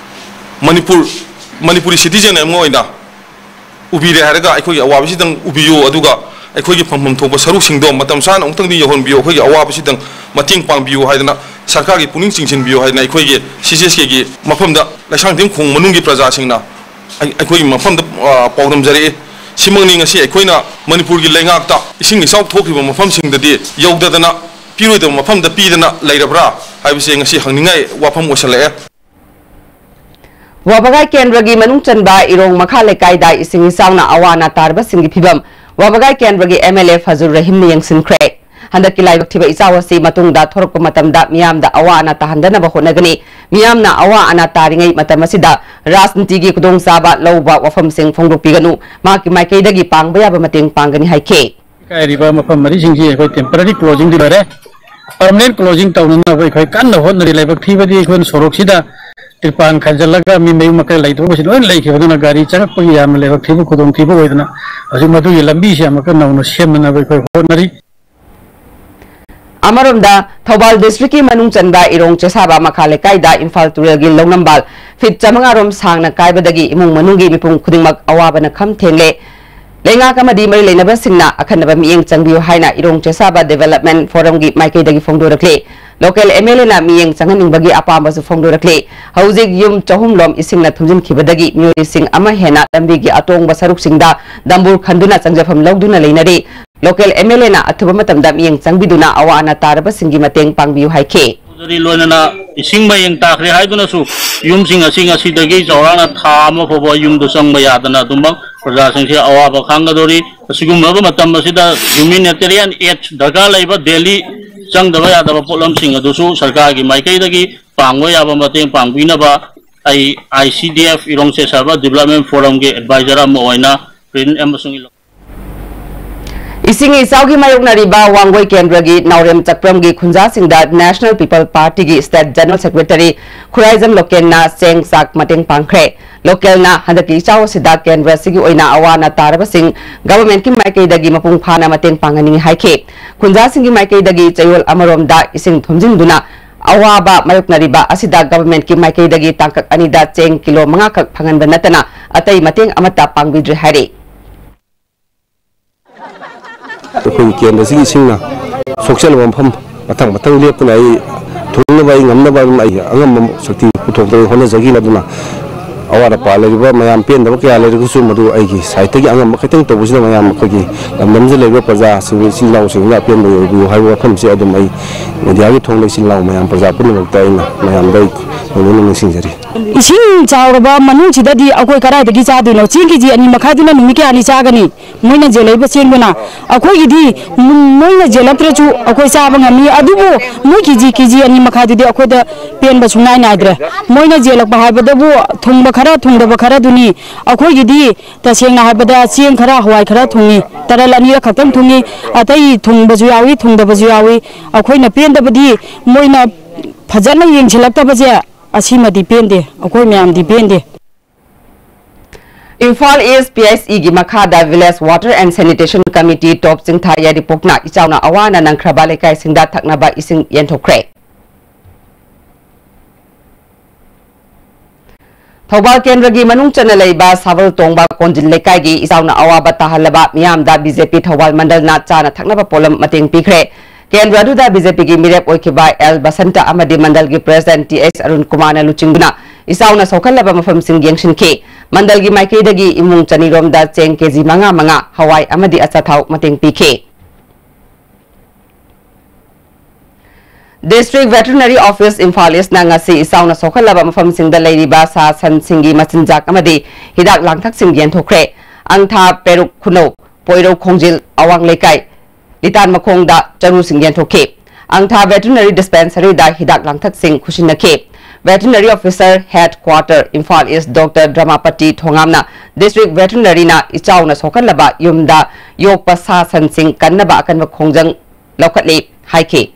ꯃꯅꯤꯄꯨꯔ, ꯃꯅꯤꯄꯨꯔꯤ citizen ꯑꯃ ꯑꯣꯏꯅ ꯎꯕꯤꯔꯦ ꯍꯥꯏꯔꯒ ꯑꯩꯈꯣꯏꯒꯤ ꯑꯋꯥꯕꯁꯤꯗꯪ ꯎꯕꯤꯌꯨ, ꯑꯗꯨꯒ ꯑꯩꯈꯣꯏꯒꯤ ꯐꯪꯐꯝ ꯊꯣꯛꯄ ꯁꯔꯨꯛꯁꯤꯡꯗꯣ ꯃꯇꯝ ꯆꯥꯅ ꯑꯃꯨꯛꯇꯪꯗꯤ ꯌꯧꯍꯟꯕꯤꯌꯨ, ꯑꯩꯈꯣꯏꯒꯤ ꯑꯋꯥꯕꯁꯤꯗꯪ ꯃꯇꯦꯡ ꯄꯥꯡꯕꯤꯌꯨ ꯍꯥꯏꯗꯅ, ꯁꯔꯀꯥꯔꯒꯤ ꯄꯨꯛꯅꯤꯡ ꯆꯤꯡꯁꯤꯟꯕꯤꯌꯨ ꯍꯥꯏꯗꯅ ꯑꯩꯈꯣꯏꯒꯤ ꯁꯤ ꯁꯤ ꯑꯦꯁ ꯀꯦꯒꯤ ꯃꯐꯝꯗ, ꯂꯩꯁꯥꯡꯊꯦꯝ ꯈꯣꯡ ꯃꯅꯨꯡꯒꯤ ꯄ꯭ꯔꯖꯥꯁꯤꯡꯅ ꯑꯩ-, ꯑꯩꯈꯣꯏꯒꯤ ꯃꯐꯝꯗ, ꯑ, ꯄꯥꯎꯗꯝꯖꯔꯛꯏ꯫ ꯁꯤꯃꯛꯅꯤ ꯉꯁꯤ ꯑꯩꯈꯣꯏꯅ ꯃꯅꯤꯄꯨꯔꯒꯤ ꯂꯩꯉꯥꯛꯇ ꯏꯁꯤꯡ ꯏꯆꯥꯎ ꯊꯣꯛꯈꯤꯕ ꯃꯐꯝꯁꯤꯡꯗꯗꯤ ꯌꯧꯗꯗꯅ, ꯄꯤꯔꯣꯏꯗꯕ ꯃꯐꯝꯗ ꯄꯤꯗꯅ ꯂꯩꯔꯕ꯭ꯔꯥ ꯍꯥꯏꯕꯁꯦ ꯉꯁꯤ ꯍꯪꯅꯤꯡꯉꯥꯏ ꯋꯥꯐꯝ ꯑꯣꯏꯁꯜꯂꯛꯑꯦ꯫ ꯋꯥꯕꯒꯥꯏ ꯀꯦꯟꯗ꯭ꯔꯒꯤ ꯃꯅꯨꯡ ꯆꯟꯕ ꯏꯔꯣꯡ ꯃꯈꯥ ꯂꯩꯀꯥꯏꯗ ꯏꯁꯤꯡ ꯏꯆꯥꯎꯅ ꯑꯋꯥ ꯑꯅꯥ ꯇꯥꯔꯕꯁꯤꯡꯒꯤ ꯐꯤꯕꯝ ꯋꯥꯕꯒꯥꯏ ꯀꯦꯟꯗ꯭ꯔꯒꯤ ꯑꯦꯝ ꯑꯦꯜ ꯑꯦ ꯐꯖꯨꯔ ꯔꯍꯤꯝꯅ ꯌꯦꯡꯁꯤꯟꯈ꯭ꯔꯦ꯫ ꯍꯟꯗꯛꯀꯤ ꯂꯥꯏꯕꯛ ꯊꯤꯕ ꯏꯆꯥꯎ ꯑꯁꯤ ꯃꯇꯨꯡꯗ ꯊꯣꯔꯛꯄ ꯃꯇꯝꯗ ꯃꯤꯌꯥꯝꯗ ꯑꯋꯥ ꯑꯅꯥ ꯇꯥꯍꯟꯗꯅꯕ ꯍꯣꯠꯅꯒꯅꯤ꯫ ꯃꯤꯌꯥꯝꯅ ꯑꯋꯥ ꯑꯅꯥ ꯇꯥꯔꯤꯉꯩ ꯃꯇꯝ ꯑꯁꯤꯗ ꯔꯥꯖꯅꯤꯇꯤꯒꯤ ꯈꯨꯗꯣꯡꯆꯥꯕ ꯂꯧꯕ ꯋꯥꯐꯝꯁꯤꯡ ꯐꯣꯡꯗꯣꯛꯄꯤꯒꯅꯨ꯫ ꯃꯍꯥꯛꯀꯤ ꯃꯥꯏꯀꯩꯗꯒꯤ ꯄꯥꯡꯕ ꯌꯥꯕ ꯃꯇꯦꯡ ꯄꯥꯡꯒꯅꯤ ꯍꯥꯏꯈꯤ꯫ ꯍꯥꯏꯔꯤꯕ ꯃꯐꯝ ꯃꯔꯤꯁꯤꯡꯁꯤ ꯑꯩꯈꯣꯏ temporary closingꯗꯤ ꯂꯣꯏꯔꯦ꯫ Permanent closing ꯇꯧꯅꯅꯕ ꯑꯩꯈꯣꯏ ꯀꯟꯅ ꯍꯣꯠꯅꯔꯤ꯫ ꯂꯥꯏꯕꯛ ꯊꯤꯕꯗꯤ ꯑꯩꯈꯣꯏꯅ ꯁꯣꯔꯣꯛꯁꯤꯗ ꯇ꯭ꯔꯤꯄꯥꯟ ꯈꯟꯖꯜꯂꯒ ꯃꯤ ꯃꯌꯨꯝ ꯃꯀꯩ ꯂꯩꯇꯕꯁꯤ ꯂꯣꯏꯅ ꯂꯩꯈꯤꯕꯗꯨꯅ ꯒꯥꯔꯤ ꯆꯪꯉꯛꯄꯒꯤ ꯌꯥꯝꯅ ꯂꯥꯏꯕꯛ ꯊꯤꯕ ꯈꯨꯗꯣꯡꯊꯤꯕ ꯑꯣꯏꯗꯅ ꯍꯧꯖꯤꯛ ꯃꯗꯨꯒꯤ ꯂꯝꯕꯤꯁꯤ ꯑꯃꯨꯛꯀ ꯅꯧꯅ ꯁꯦꯝꯅꯅꯕ ꯑꯩꯈꯣꯏ ꯍꯣꯠꯅꯔꯤ꯫ ꯑꯃꯔꯣꯝꯗ, ꯊꯧꯕꯥꯜ districtꯀꯤ ꯃꯅꯨꯡ ꯆꯟꯕ ꯏꯔꯣꯡ ꯆꯦꯁꯥꯕ ꯃꯈꯥ ꯂꯩꯀꯥꯏꯗ ꯏꯝꯐꯥꯜ ꯇꯨꯔꯦꯜꯒꯤ ꯂꯧꯅꯝꯕꯥꯜ feet ꯆꯥꯃꯉꯥ ꯔꯣꯝ ꯁꯥꯡꯅ ꯀꯥꯏꯕꯗꯒꯤ ꯏꯃꯨꯡ ꯃꯅꯨꯡꯒꯤ ꯃꯤꯄꯨꯝ ꯈꯨꯗꯤꯡꯃꯛ ꯑꯋꯥꯕꯅ ꯈꯝ ꯊꯦꯡꯂꯦ꯫ ꯂꯩꯉꯥꯛ ꯑꯃꯗꯤ ꯃꯔꯤ ꯂꯩꯅꯕꯁꯤꯡꯅ ꯑꯈꯟꯅꯕ ꯃꯤꯠꯌꯦꯡ ꯆꯪꯕꯤꯌꯨ ꯍꯥꯏꯅ ꯏꯔꯣꯡ ꯆꯦꯁꯥꯕ Development Forumꯒꯤ ꯃꯥꯏꯀꯩꯗꯒꯤ ꯐꯣꯡꯗꯣꯔꯛꯂꯤ꯫ Local M L Aꯅ ꯃꯤꯠꯌꯦꯡ ꯆꯪꯍꯟꯅꯤꯡꯕꯒꯤ ꯑꯄꯥꯝꯕꯁꯨ ꯐꯣꯡꯗꯣꯔꯛꯂꯤ꯫ ꯍꯧꯖꯤꯛ ꯌꯨꯝ ꯆꯍꯨꯝ ꯂꯣꯝ ꯏꯁꯤꯡꯅ ꯊꯨꯝꯖꯤꯟꯈꯤꯕꯗꯒꯤ ꯃꯤꯑꯣꯏꯁꯤꯡ ꯑꯃ ꯍꯦꯟꯅ ꯂꯝꯕꯤꯒꯤ ꯑꯇꯣꯡꯕ ꯁꯔꯨꯛꯁꯤꯡꯗ ꯗꯝꯕꯨꯔ ꯈꯟꯗꯨꯅ ꯆꯪꯖꯐꯝ ꯂꯧꯗꯨꯅ ꯂꯩꯅꯔꯤ꯫ Local M L Aꯅ ꯑꯊꯨꯕ ꯃꯇꯝꯗ ꯃꯤꯠꯌꯦꯡ ꯆꯪꯕꯤꯗꯨꯅ ꯑꯋꯥ ꯑꯅꯥ ꯇꯥꯔꯕꯁꯤꯡꯒꯤ ꯃꯇꯦꯡ ꯄꯥꯡꯕꯤꯌꯨ ꯍꯥꯏꯈꯤ꯫ ꯆꯧꯗꯔꯤ ꯂꯣꯏꯅꯅ ꯏꯁꯤꯡ ꯃꯌꯦꯡ ꯇꯥꯈ꯭ꯔꯦ ꯍꯥꯏꯗꯨꯅꯁꯨ ꯌꯨꯝꯁꯤꯡ ꯑꯁꯤ ꯉꯁꯤꯗꯒꯤ ꯆꯥꯎꯔꯥꯛꯅ ꯊꯥ ꯑꯃ ꯐꯥꯎꯕ ꯌꯨꯝꯗ ꯆꯪꯕ ꯌꯥꯗꯅ ꯑꯗꯨꯃꯛ ꯄ꯭ꯔꯖꯥꯁꯤꯡꯁꯦ ꯑꯋꯥꯕ ꯈꯥꯡꯒꯗꯧꯔꯤ꯫ ꯑꯁꯤꯒꯨꯝꯂꯕ ꯃꯇꯝ ꯑꯁꯤꯗ humanitarian aid ꯗꯔꯀꯥꯔ ꯂꯩꯕ daily ꯆꯪꯗꯕ ꯌꯥꯗꯕ ꯄꯣꯠꯂꯝꯁꯤꯡ ꯑꯗꯨꯁꯨ ꯁꯔꯀꯥꯔꯒꯤ ꯃꯥꯏꯀꯩꯗꯒꯤ ꯄꯥꯡꯕ ꯌꯥꯕ ꯃꯇꯦꯡ ꯄꯥꯡꯕꯤꯅꯕ ꯑꯩ I C D F ꯏꯔꯣꯡ ꯆꯦꯁꯥꯕ Development Forumꯒꯤ advisor ꯑꯃ ꯑꯣꯏꯅ print ꯑꯃꯁꯨꯡ ꯏꯁꯤꯡ ꯏꯆꯥꯎꯒꯤ ꯃꯥꯌꯣꯛꯅꯔꯤꯕ ꯋꯥꯡꯒꯣꯏ ꯀꯦꯟꯗ꯭ꯔꯒꯤ ꯅꯥꯎꯔꯦꯝ ꯆꯛꯄ꯭ꯔꯝꯒꯤ ꯈꯨꯟꯖꯥꯁꯤꯡꯗ National People Party ꯒꯤ State General Secretary ꯈꯨꯔꯥꯏꯖꯝ ꯂꯣꯀꯦꯟꯅ ꯆꯦꯡ ꯆꯥꯛ ꯃꯇꯦꯡ ꯄꯥꯡꯈ꯭ꯔꯦ꯫ ꯂꯣꯀꯦꯜꯅ ꯍꯟꯗꯛꯀꯤ ꯏꯆꯥꯎ ꯑꯁꯤꯗ ꯀꯦꯟꯗ꯭ꯔ ꯑꯁꯤꯒꯤ ꯑꯣꯏꯅ ꯑꯋꯥ ꯑꯅꯥ ꯇꯥꯔꯕꯁꯤꯡ government ꯀꯤ ꯃꯥꯏꯀꯩꯗꯒꯤ ꯃꯄꯨꯡ ꯐꯥꯅ ꯃꯇꯦꯡ ꯄꯥꯡꯍꯟꯅꯤꯡꯏ ꯍꯥꯏꯈꯤ꯫ ꯈꯨꯟꯖꯥꯁꯤꯡꯒꯤ ꯃꯥꯏꯀꯩꯗꯒꯤ ꯆꯌꯣꯜ ꯑꯃꯔꯣꯝꯗ ꯏꯁꯤꯡ ꯊꯨꯝꯖꯤꯟꯗꯨꯅ ꯑꯋꯥꯕ ꯃꯥꯌꯣꯛꯅꯔꯤꯕ ꯑꯁꯤꯗ government ꯀꯤ ꯃꯥꯏꯀꯩꯗꯒꯤ ꯇꯥꯡꯀꯛ ꯑꯅꯤꯗ ꯆꯦꯡ ꯀꯤꯂꯣ ꯃꯉꯥ ꯈꯛ ꯐꯪꯍꯟꯕ ꯅꯠꯇꯅ ꯑꯇꯩ ꯃꯇꯦꯡ ꯑꯃꯠꯇ ꯄꯥꯡꯕꯤꯗ꯭ꯔꯦ ꯍꯥꯏꯔꯤ꯫ ꯑꯩꯈꯣꯏꯒꯤ ꯀꯦꯟꯗ꯭ꯔꯁꯤꯒꯤ ꯏꯁꯤꯡꯅ ꯁꯣꯛꯆꯜꯂꯕ ꯃꯐꯝ ꯃꯊꯪ ꯃꯊꯪ ꯂꯦꯞꯇꯅ ꯑꯩ ꯊꯨꯡꯅꯕ ꯑꯩ ꯉꯝꯅꯕ ꯑꯗꯨꯝ ꯑꯩ ꯑꯉꯝꯕ ꯁꯛꯇꯤ ꯄꯨꯊꯣꯛꯇꯅ ꯍꯣꯠꯅꯖꯈꯤꯕ ꯑꯗꯨꯅ ꯑꯋꯥꯠ ꯑꯄꯥ ꯂꯩꯔꯤꯕ ꯃꯌꯥꯝ ꯄꯦꯟꯗꯕ ꯀꯌꯥ ꯂꯩꯔꯒꯁꯨ ꯃꯗꯨ ꯑꯩꯒꯤ side ꯇꯒꯤ ꯑꯉꯝꯕ ꯈꯤꯇꯪ ꯇꯧꯕꯁꯤꯅ ꯃꯌꯥꯝ ꯑꯩꯈꯣꯏꯒꯤ ꯂꯝꯗꯝꯁꯤꯗ ꯂꯩꯔꯤꯕ ꯄ꯭ꯔꯖꯥꯁꯤꯡ ꯏꯆꯤꯜ ꯏꯅꯥꯎꯁꯤꯡꯗ ꯑꯄꯦꯟꯕ ꯑꯣꯏꯕꯤꯌꯨ ꯍꯥꯏꯕ ꯋꯥꯐꯝꯁꯦ ꯑꯗꯨꯝ ꯑꯩ media ꯒꯤ ꯊꯣꯡꯗ ꯏꯆꯤꯜ ꯏꯅꯥꯎ ꯃꯌꯥꯝ ꯄ꯭ꯔꯖꯥ ꯄꯨꯝꯅꯃꯛꯇ ꯑꯩꯅ ꯃꯌꯥꯝꯗ ꯑꯩ ꯅꯣꯡꯅ ꯅꯤꯡꯁꯤꯡꯖꯔꯤ꯫ ꯏꯁꯤꯡ ꯆꯥꯎꯔꯕ ꯃꯅꯨꯡꯁꯤꯗꯗꯤ ꯑꯩꯈꯣꯏ ꯀꯗꯥꯏꯗꯒꯤ ꯆꯥꯗꯣꯏꯅꯣ? ꯆꯦꯡ ꯀꯦ ꯖꯤ ꯑꯅꯤ ꯃꯈꯥꯏꯗꯨꯅ ꯅꯨꯃꯤꯠ ꯀꯌꯥꯅꯤ ꯆꯥꯒꯅꯤ? ꯃꯣꯏꯅ ꯌꯦꯜꯂꯛꯏꯕ ꯆꯦꯡꯗꯨꯅ꯫ ꯑꯩꯈꯣꯏꯒꯤꯗꯤ ꯃ-, ꯃꯣꯏꯅ ꯌꯦꯜꯂꯛꯇ꯭ꯔꯁꯨ ꯑꯩꯈꯣꯏ ꯆꯥꯕ ꯉꯝꯃꯤ, ꯑꯗꯨꯕꯨ ꯃꯣꯏ ꯀꯦ ꯖꯤ, ꯀꯦ ꯖꯤ ꯑꯅꯤ ꯃꯈꯥꯏꯗꯨꯗꯤ ꯑꯩꯈꯣꯏꯗ ꯄꯦꯟꯕ ꯁꯨꯡꯅꯥꯏ ꯅꯥꯏꯗ꯭ꯔꯦ꯫ ꯃꯣꯏꯅ ꯌꯦꯜꯂꯛꯄ ꯍꯥꯏꯕꯗꯕꯨ ꯊꯨꯡꯕ ꯈꯔ, ꯊꯨꯡꯗꯕ ꯈꯔꯗꯨꯅꯤ꯫ ꯑꯩꯈꯣꯏꯒꯤꯗꯤ ꯇꯁꯦꯡꯅ ꯍꯥꯏꯕꯗ ꯆꯦꯡ ꯈꯔ, ꯍꯋꯥꯏ ꯈꯔ ꯊꯨꯡꯉꯤ, ꯇꯔꯜ ꯑꯅꯤꯔꯛ ꯈꯛꯇꯪ ꯊꯨꯡꯉꯤ, ꯑꯇꯩ ꯊꯨꯡꯕꯁꯨ ꯌꯥꯎꯏ, ꯊꯨꯡꯗꯕꯁꯨ ꯌꯥꯎꯏ꯫ ꯑꯩꯈꯣꯏꯅ ꯄꯦꯟꯗꯕꯗꯤ ꯃꯣꯏꯅ ꯐꯖꯅ ꯌꯦꯡꯁꯤꯜꯂꯛꯇꯕꯁꯦ, ꯑꯁꯤꯃꯗꯤ ꯄꯦꯟꯗꯦ, ꯑꯩꯈꯣꯏ ꯃꯌꯥꯝꯗꯤ ꯄꯦꯟꯗꯦ꯫ Imphal East P H E ꯒꯤ ꯃꯈꯥꯗ Village Water and Sanitation Committee ꯇꯣꯞ ꯆꯤꯡꯊꯥ ꯌꯥꯏꯔꯤꯄꯣꯛꯅ ꯏꯆꯥꯎꯅ ꯑꯋꯥ ꯑꯅ ꯅꯪꯈ꯭ꯔꯕ ꯂꯩꯀꯥꯏꯁꯤꯡꯗ ꯊꯛꯅꯕ ꯏꯁꯤꯡ ꯌꯦꯟꯊꯣꯛꯈ꯭ꯔꯦ꯫ ꯊꯧꯕꯥꯜ ꯀꯦꯟꯗ꯭ꯔꯒꯤ ꯃꯅꯨꯡ ꯆꯟꯅ ꯂꯩꯕ ꯁꯥꯕꯜ ꯇꯣꯡꯕ ꯀꯣꯟꯖꯤꯜ ꯂꯩꯀꯥꯏꯒꯤ ꯏꯆꯥꯎꯅ ꯑꯋꯥꯕ ꯇꯥꯍꯜꯂꯕ ꯃꯤꯌꯥꯝꯗ B J P ꯊꯧꯕꯥꯜ ꯃꯟꯗꯜꯅ ꯆꯥꯅ ꯊꯛꯅꯕ ꯄꯣꯠꯂꯝ ꯃꯇꯦꯡ ꯄꯤꯈ꯭ꯔꯦ꯫ ꯀꯦꯟꯗ꯭ꯔ ꯑꯗꯨꯗ B J P ꯒꯤ ꯃꯤꯔꯦꯞ ꯑꯣꯏꯈꯤꯕ ꯑꯦꯜ ꯕꯁꯟꯇ ꯑꯃꯗꯤ ꯃꯟꯗꯜꯒꯤ President T H ꯑꯔꯨꯟ ꯀꯨꯃꯥꯔꯅ ꯂꯨꯆꯤꯡꯗꯨꯅ ꯏꯆꯥꯎꯅ ꯁꯣꯛꯍꯜꯂꯕ ꯃꯐꯝꯁꯤꯡ ꯌꯦꯡꯁꯤꯟꯈꯤ꯫ ꯃꯟꯗꯜꯒꯤ ꯃꯥꯏꯀꯩꯗꯒꯤ ꯏꯃꯨꯡ ꯆꯅꯤꯔꯣꯝꯗ ꯆꯦꯡ ꯀꯦ ꯖꯤ ꯃꯉꯥ ꯃꯉꯥ, ꯍꯋꯥꯏ ꯑꯃꯗꯤ ꯑꯆꯥꯊꯥꯎ ꯃꯇꯦꯡ ꯄꯤꯈꯤ꯫ District Veterinary Office Imphal East ꯅ ꯉꯁꯤ ꯏꯆꯥꯎꯅ ꯁꯣꯛꯍꯜꯂꯕ ꯃꯐꯝꯁꯤꯡꯗ ꯂꯩꯔꯤꯕ ꯁꯥ ꯁꯟꯁꯤꯡꯒꯤ ꯃꯆꯤꯟꯖꯥꯛ ꯑꯃꯗꯤ ꯍꯤꯗꯥꯛ ꯂꯥꯡꯊꯛꯁꯤꯡ ꯌꯦꯟꯊꯣꯛꯈ꯭ꯔꯦ꯫ ꯑꯪꯊꯥ, ꯄꯦꯔꯨꯛ ꯈꯨꯅꯧ, ꯄꯣꯏꯔꯧ ꯈꯣꯡꯖꯤꯜ, ꯑꯋꯥꯡ ꯂꯩꯀꯥꯏ, ꯂꯤꯇꯥꯟ ꯃꯈꯣꯡꯗ ꯆꯔꯨꯁꯤꯡ ꯌꯦꯟꯊꯣꯛꯈꯤ꯫ ꯑꯪꯊꯥ Veterinary Dispensary ꯗ ꯍꯤꯗꯥꯛ ꯂꯥꯡꯊꯛꯁꯤꯡ ꯈꯨꯠꯁꯤꯟꯅꯈꯤ꯫ Veterinary Officer Headquarter, Imphal East, Doctor Dramapati Thongamna District Veterinary ꯅ ꯏꯆꯥꯎꯅ ꯁꯣꯛꯍꯜꯂꯕ ꯌꯨꯝꯗ ꯌꯣꯛꯄ ꯁꯥ ꯁꯟꯁꯤꯡ ꯀꯟꯅꯕ ꯑꯀꯟꯕ ꯈꯣꯡꯖꯪ ꯂꯧꯈꯠꯂꯤ ꯍꯥꯏꯈꯤ꯫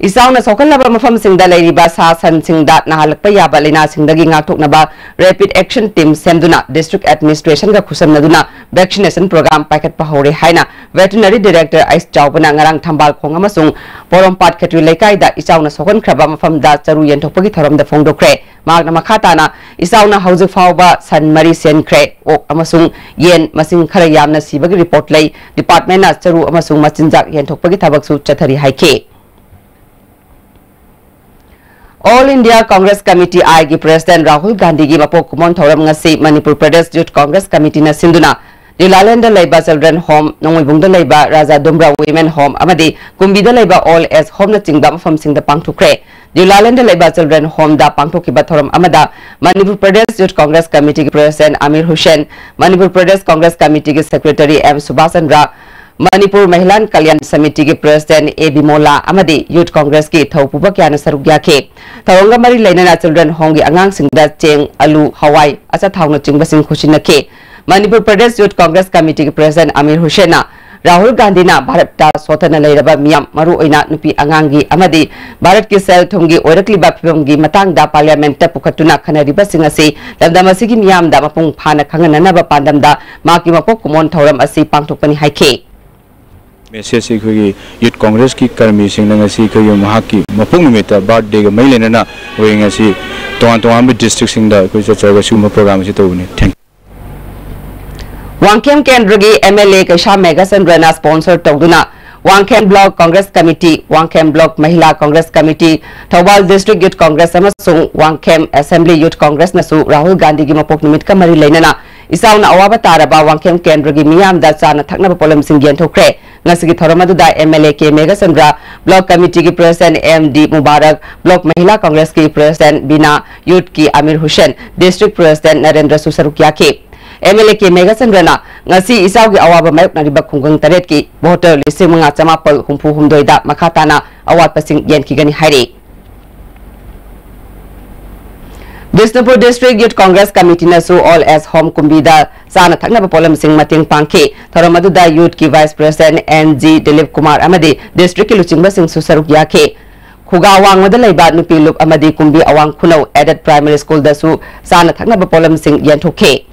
ꯏꯆꯥꯎꯅ ꯁꯣꯛꯍꯜꯂꯕ ꯃꯐꯝꯁꯤꯡꯗ ꯂꯩꯔꯤꯕ ꯁꯥ ꯁꯟꯁꯤꯡꯗ ꯅꯥꯍꯜꯂꯛꯄ ꯌꯥꯕ ꯂꯥꯏꯅꯥꯁꯤꯡꯗꯒꯤ ꯉꯥꯛꯊꯣꯛꯅꯕ Rapid Action Team ꯁꯦꯝꯗꯨꯅ District Administration ꯒ ꯈꯨꯠꯁꯝꯅꯗꯨꯅ vaccination program ꯄꯥꯏꯈꯠꯄ ꯍꯧꯔꯦ ꯍꯥꯏꯅ Veterinary Director ꯑꯩꯆ ꯆꯥꯎꯕꯅ ꯉꯔꯥꯡ ꯊꯝꯕꯥꯜꯈꯣꯡ ꯑꯃꯁꯨꯡ ꯄꯣꯔꯣꯝꯄꯥꯠ ꯈꯦꯇ꯭ꯔꯤ ꯂꯩꯀꯥꯏꯗ ꯏꯆꯥꯎꯅ ꯁꯣꯛꯍꯟꯈ꯭ꯔꯕ ꯃꯐꯝꯗ ꯆꯔꯨ ꯌꯦꯟꯊꯣꯛꯄꯒꯤ ꯊꯧꯔꯝꯗ ꯐꯣꯡꯗꯣꯛꯈ꯭ꯔꯦ꯫ ꯃꯍꯥꯛꯅ ꯃꯈꯥ ꯇꯥꯅ ꯏꯆꯥꯎꯅ ꯍꯧꯖꯤꯛ ꯐꯥꯎꯕ ꯁꯟ ꯃꯔꯤ ꯁꯤꯈ꯭ꯔꯦ, ꯑꯣꯛ ꯑꯃꯁꯨꯡ ꯌꯦꯟ ꯃꯁꯤꯡ ꯈꯔ ꯌꯥꯝꯅ ꯁꯤꯕꯒꯤ report ꯂꯩ꯫ Department ꯅ ꯆꯔꯨ ꯑꯃꯁꯨꯡ ꯃꯆꯤꯟꯖꯥꯛ ꯌꯦꯟꯊꯣꯛꯄꯒꯤ ꯊꯕꯛꯁꯨ ꯆꯠꯊꯔꯤ ꯍꯥꯏꯈꯤ꯫ All India Congress Committee I ꯒꯤ President ꯔꯥꯍꯨꯜ ꯒꯥꯟꯙꯤꯒꯤ ꯃꯄꯣꯛ ꯀꯨꯝꯑꯣꯟ ꯊꯧꯔꯝ ꯉꯁꯤ Manipur Pradesh Youth Congress Committee ꯅ ꯁꯤꯟꯗꯨꯅ ꯗꯤꯎꯂꯥꯂꯦꯟꯗ ꯂꯩꯕ Children Home, ꯅꯣꯡꯃꯩꯕꯨꯡꯗ ꯂꯩꯕ ꯔꯥꯖꯥ ꯗꯨꯝꯕ꯭ꯔꯥ Women Home ꯑꯃꯗꯤ ꯀꯨꯝꯕꯤꯗ ꯂꯩꯕ Old Age Home ꯅꯆꯤꯡꯕ ꯃꯐꯝꯁꯤꯡꯗ ꯄꯥꯡꯊꯣꯛꯈ꯭ꯔꯦ꯫ ꯗꯤꯎꯂꯥꯂꯦꯟꯗ ꯂꯩꯕ Children Home ꯗ ꯄꯥꯡꯊꯣꯛꯈꯤꯕ ꯊꯧꯔꯝ ꯑꯃꯗ Manipur Pradesh Youth Congress Committee ꯒꯤ President Amir Hussain, Manipur Pradesh Congress Committee ꯒꯤ Secretary ꯑꯦꯝ ꯁꯨꯕꯥꯁ Chandra, Manipur Mahila Kalyan Samiti ꯒꯤ President ꯑꯦ ꯕꯤꯃꯣꯂꯥ ꯑꯃꯗꯤ Youth Congress ꯀꯤ ꯊꯧꯄꯨꯕ ꯀꯌꯥꯅ ꯁꯔꯨꯛ ꯌꯥꯈꯤ꯫ ꯊꯧꯔꯝꯒ ꯃꯔꯤ ꯂꯩꯅꯅ Children Home ꯒꯤ ꯑꯉꯥꯡꯁꯤꯡꯗ ꯆꯦꯡ, ꯑꯂꯨ, ꯍꯋꯥꯏ, ꯑꯆꯥꯊꯥꯎꯅꯆꯤꯡꯕꯁꯤꯡ ꯈꯨꯠꯁꯤꯟꯅꯈꯤ꯫ Manipur Pradesh Youth Congress Committee ꯒꯤ President ꯑꯃꯤꯔ ꯍꯨꯁꯦꯟꯅ ꯔꯥꯍꯨꯜ ꯒꯥꯟꯙꯤꯅ ꯚꯥꯔꯠꯇ ꯁꯣꯠꯊꯅ ꯂꯩꯔꯕ ꯃꯤꯌꯥꯝ, ꯃꯔꯨꯑꯣꯏꯅ ꯅꯨꯄꯤ ꯑꯉꯥꯡꯒꯤ ꯑꯃꯗꯤ ꯚꯥꯔꯠꯀꯤ ꯁꯦꯜ ꯊꯨꯝꯒꯤ ꯑꯣꯏꯔꯛꯂꯤꯕ ꯐꯤꯕꯝꯒꯤ ꯃꯇꯥꯡꯗ Parliament ꯇ ꯄꯨꯈꯠꯇꯨꯅ ꯈꯟꯅꯔꯤꯕꯁꯤꯡ ꯑꯁꯤ ꯂꯝꯗꯝ ꯑꯁꯤꯒꯤ ꯃꯤꯌꯥꯝꯗ ꯃꯄꯨꯡ ꯐꯥꯅ ꯈꯪꯍꯟꯅꯅꯕ ꯄꯥꯟꯗꯝꯗ ꯃꯍꯥꯛꯀꯤ ꯃꯄꯣꯛ ꯀꯨꯝꯑꯣꯟ ꯊꯧꯔꯝ ꯑꯁꯤ ꯄꯥꯡꯊꯣꯛꯄꯅꯤ ꯍꯥꯏꯈꯤ꯫ Message ꯁꯤ ꯑꯩꯈꯣꯏꯒꯤ Youth Congress ꯀꯤ ꯀꯔꯃꯤꯁꯤꯡꯅ ꯉꯁꯤ ꯑꯩꯈꯣꯏꯒꯤ ꯃꯍꯥꯛꯀꯤ ꯃꯄꯣꯛ ꯅꯨꯃꯤꯠꯇ, birthday ꯒ ꯃꯔꯤ ꯂꯩꯅꯅ ꯑꯩꯈꯣꯏ ꯉꯁꯤ ꯇꯣꯉꯥꯟ ꯇꯣꯉꯥꯟꯕ district ꯁꯤꯡꯗ ꯑꯩꯈꯣꯏ ꯆꯠꯆꯔꯒ ꯁꯤꯒꯨꯝꯕ program ꯑꯁꯤ ꯇꯧꯕꯅꯤ꯫ Thank you. ꯋꯥꯡꯈꯦꯝ ꯀꯦꯟꯗ꯭ꯔꯒꯤ ꯑꯦꯝ ꯑꯦꯜ ꯑꯦ ꯀꯩꯁꯥꯝ ꯃꯦꯘꯆꯟꯗ꯭ꯔꯅ sponsor ꯇꯧꯗꯨꯅ Wangkhem Block Congress Committee, Wangkhem Block Mahila Congress Committee, Thoubal District Youth Congress ꯑꯃꯁꯨꯡ ꯋꯥꯡꯈꯦꯝ Assembly Youth Congress ꯅꯁꯨ ꯔꯥꯍꯨꯜ ꯒꯥꯟꯙꯤꯒꯤ ꯃꯄꯣꯛ ꯅꯨꯃꯤꯠꯀ ꯃꯔꯤ ꯂꯩꯅꯅ ꯏꯆꯥꯎꯅ ꯑꯋꯥꯕ ꯇꯥꯔꯕ ꯋꯥꯡꯈꯦꯝ ꯀꯦꯟꯗ꯭ꯔꯒꯤ ꯃꯤꯌꯥꯝꯗ ꯆꯥꯅ ꯊꯛꯅꯕ ꯄꯣꯠꯂꯝꯁꯤꯡ ꯌꯦꯟꯊꯣꯛꯈ꯭ꯔꯦ꯫ ꯉꯁꯤꯒꯤ ꯊꯧꯔꯝ ꯑꯗꯨꯗ M L A K Meghachandra, Block Committee ꯒꯤ President M D Mubarak, Block Mahila Congress ꯀꯤ President ꯕꯤꯅꯥ, Youth ꯀꯤ ꯑꯃꯤꯔ ꯍꯨꯁꯦꯟ, District President ꯅꯔꯦꯟꯗ꯭ꯔꯁꯨ ꯁꯔꯨꯛ ꯌꯥꯈꯤ꯫ ꯑꯦꯝ ꯑꯦꯜ ꯑꯦ ꯀꯦ ꯃꯦꯘꯆꯟꯗ꯭ꯔꯅ ꯉꯁꯤ ꯏꯆꯥꯎꯒꯤ ꯑꯋꯥꯕ ꯃꯥꯌꯣꯛꯅꯔꯤꯕ ꯈꯨꯡꯒꯪ ꯇꯔꯦꯠꯀꯤ ꯚꯣꯇꯔ ꯂꯤꯁꯤꯡ ꯃꯉꯥ ꯆꯃꯥꯄꯜ ꯍꯨꯝꯐꯨ ꯍꯨꯝꯗꯣꯏꯗ ꯃꯈꯥ ꯇꯥꯅ ꯑꯋꯥꯠꯄꯁꯤꯡ ꯌꯦꯟꯈꯤꯒꯅꯤ ꯍꯥꯏꯔꯤ꯫ Bishnupur District Youth Congress Committeeꯅꯁꯨ All Age Home ꯀꯨꯝꯕꯤꯗ ꯆꯥꯅ ꯊꯛꯅꯕ ꯄꯣꯠꯂꯝꯁꯤꯡ ꯃꯇꯦꯡ ꯄꯥꯡꯈꯤ꯫ ꯊꯧꯔꯝ ꯑꯗꯨꯗ ꯌꯨꯠꯀꯤ Vice President N G Dilip Kumar ꯑꯃꯗꯤ districtꯀꯤ ꯂꯨꯆꯤꯡꯕꯁꯤꯡꯁꯨ ꯁꯔꯨꯛ ꯌꯥꯈꯤ꯫ ꯈꯨꯒꯥ ꯋꯥꯡꯃꯗ ꯂꯩꯕ ꯅꯨꯄꯤ ꯂꯨꯞ ꯑꯃꯗꯤ ꯀꯨꯝꯕꯤ ꯑꯋꯥꯡ ꯈꯨꯅꯧ Aided Primary Schoolꯗꯁꯨ ꯆꯥꯅ ꯊꯛꯅꯕ ꯄꯣꯠꯂꯝꯁꯤꯡ ꯌꯦꯟꯊꯣꯛꯈꯤ꯫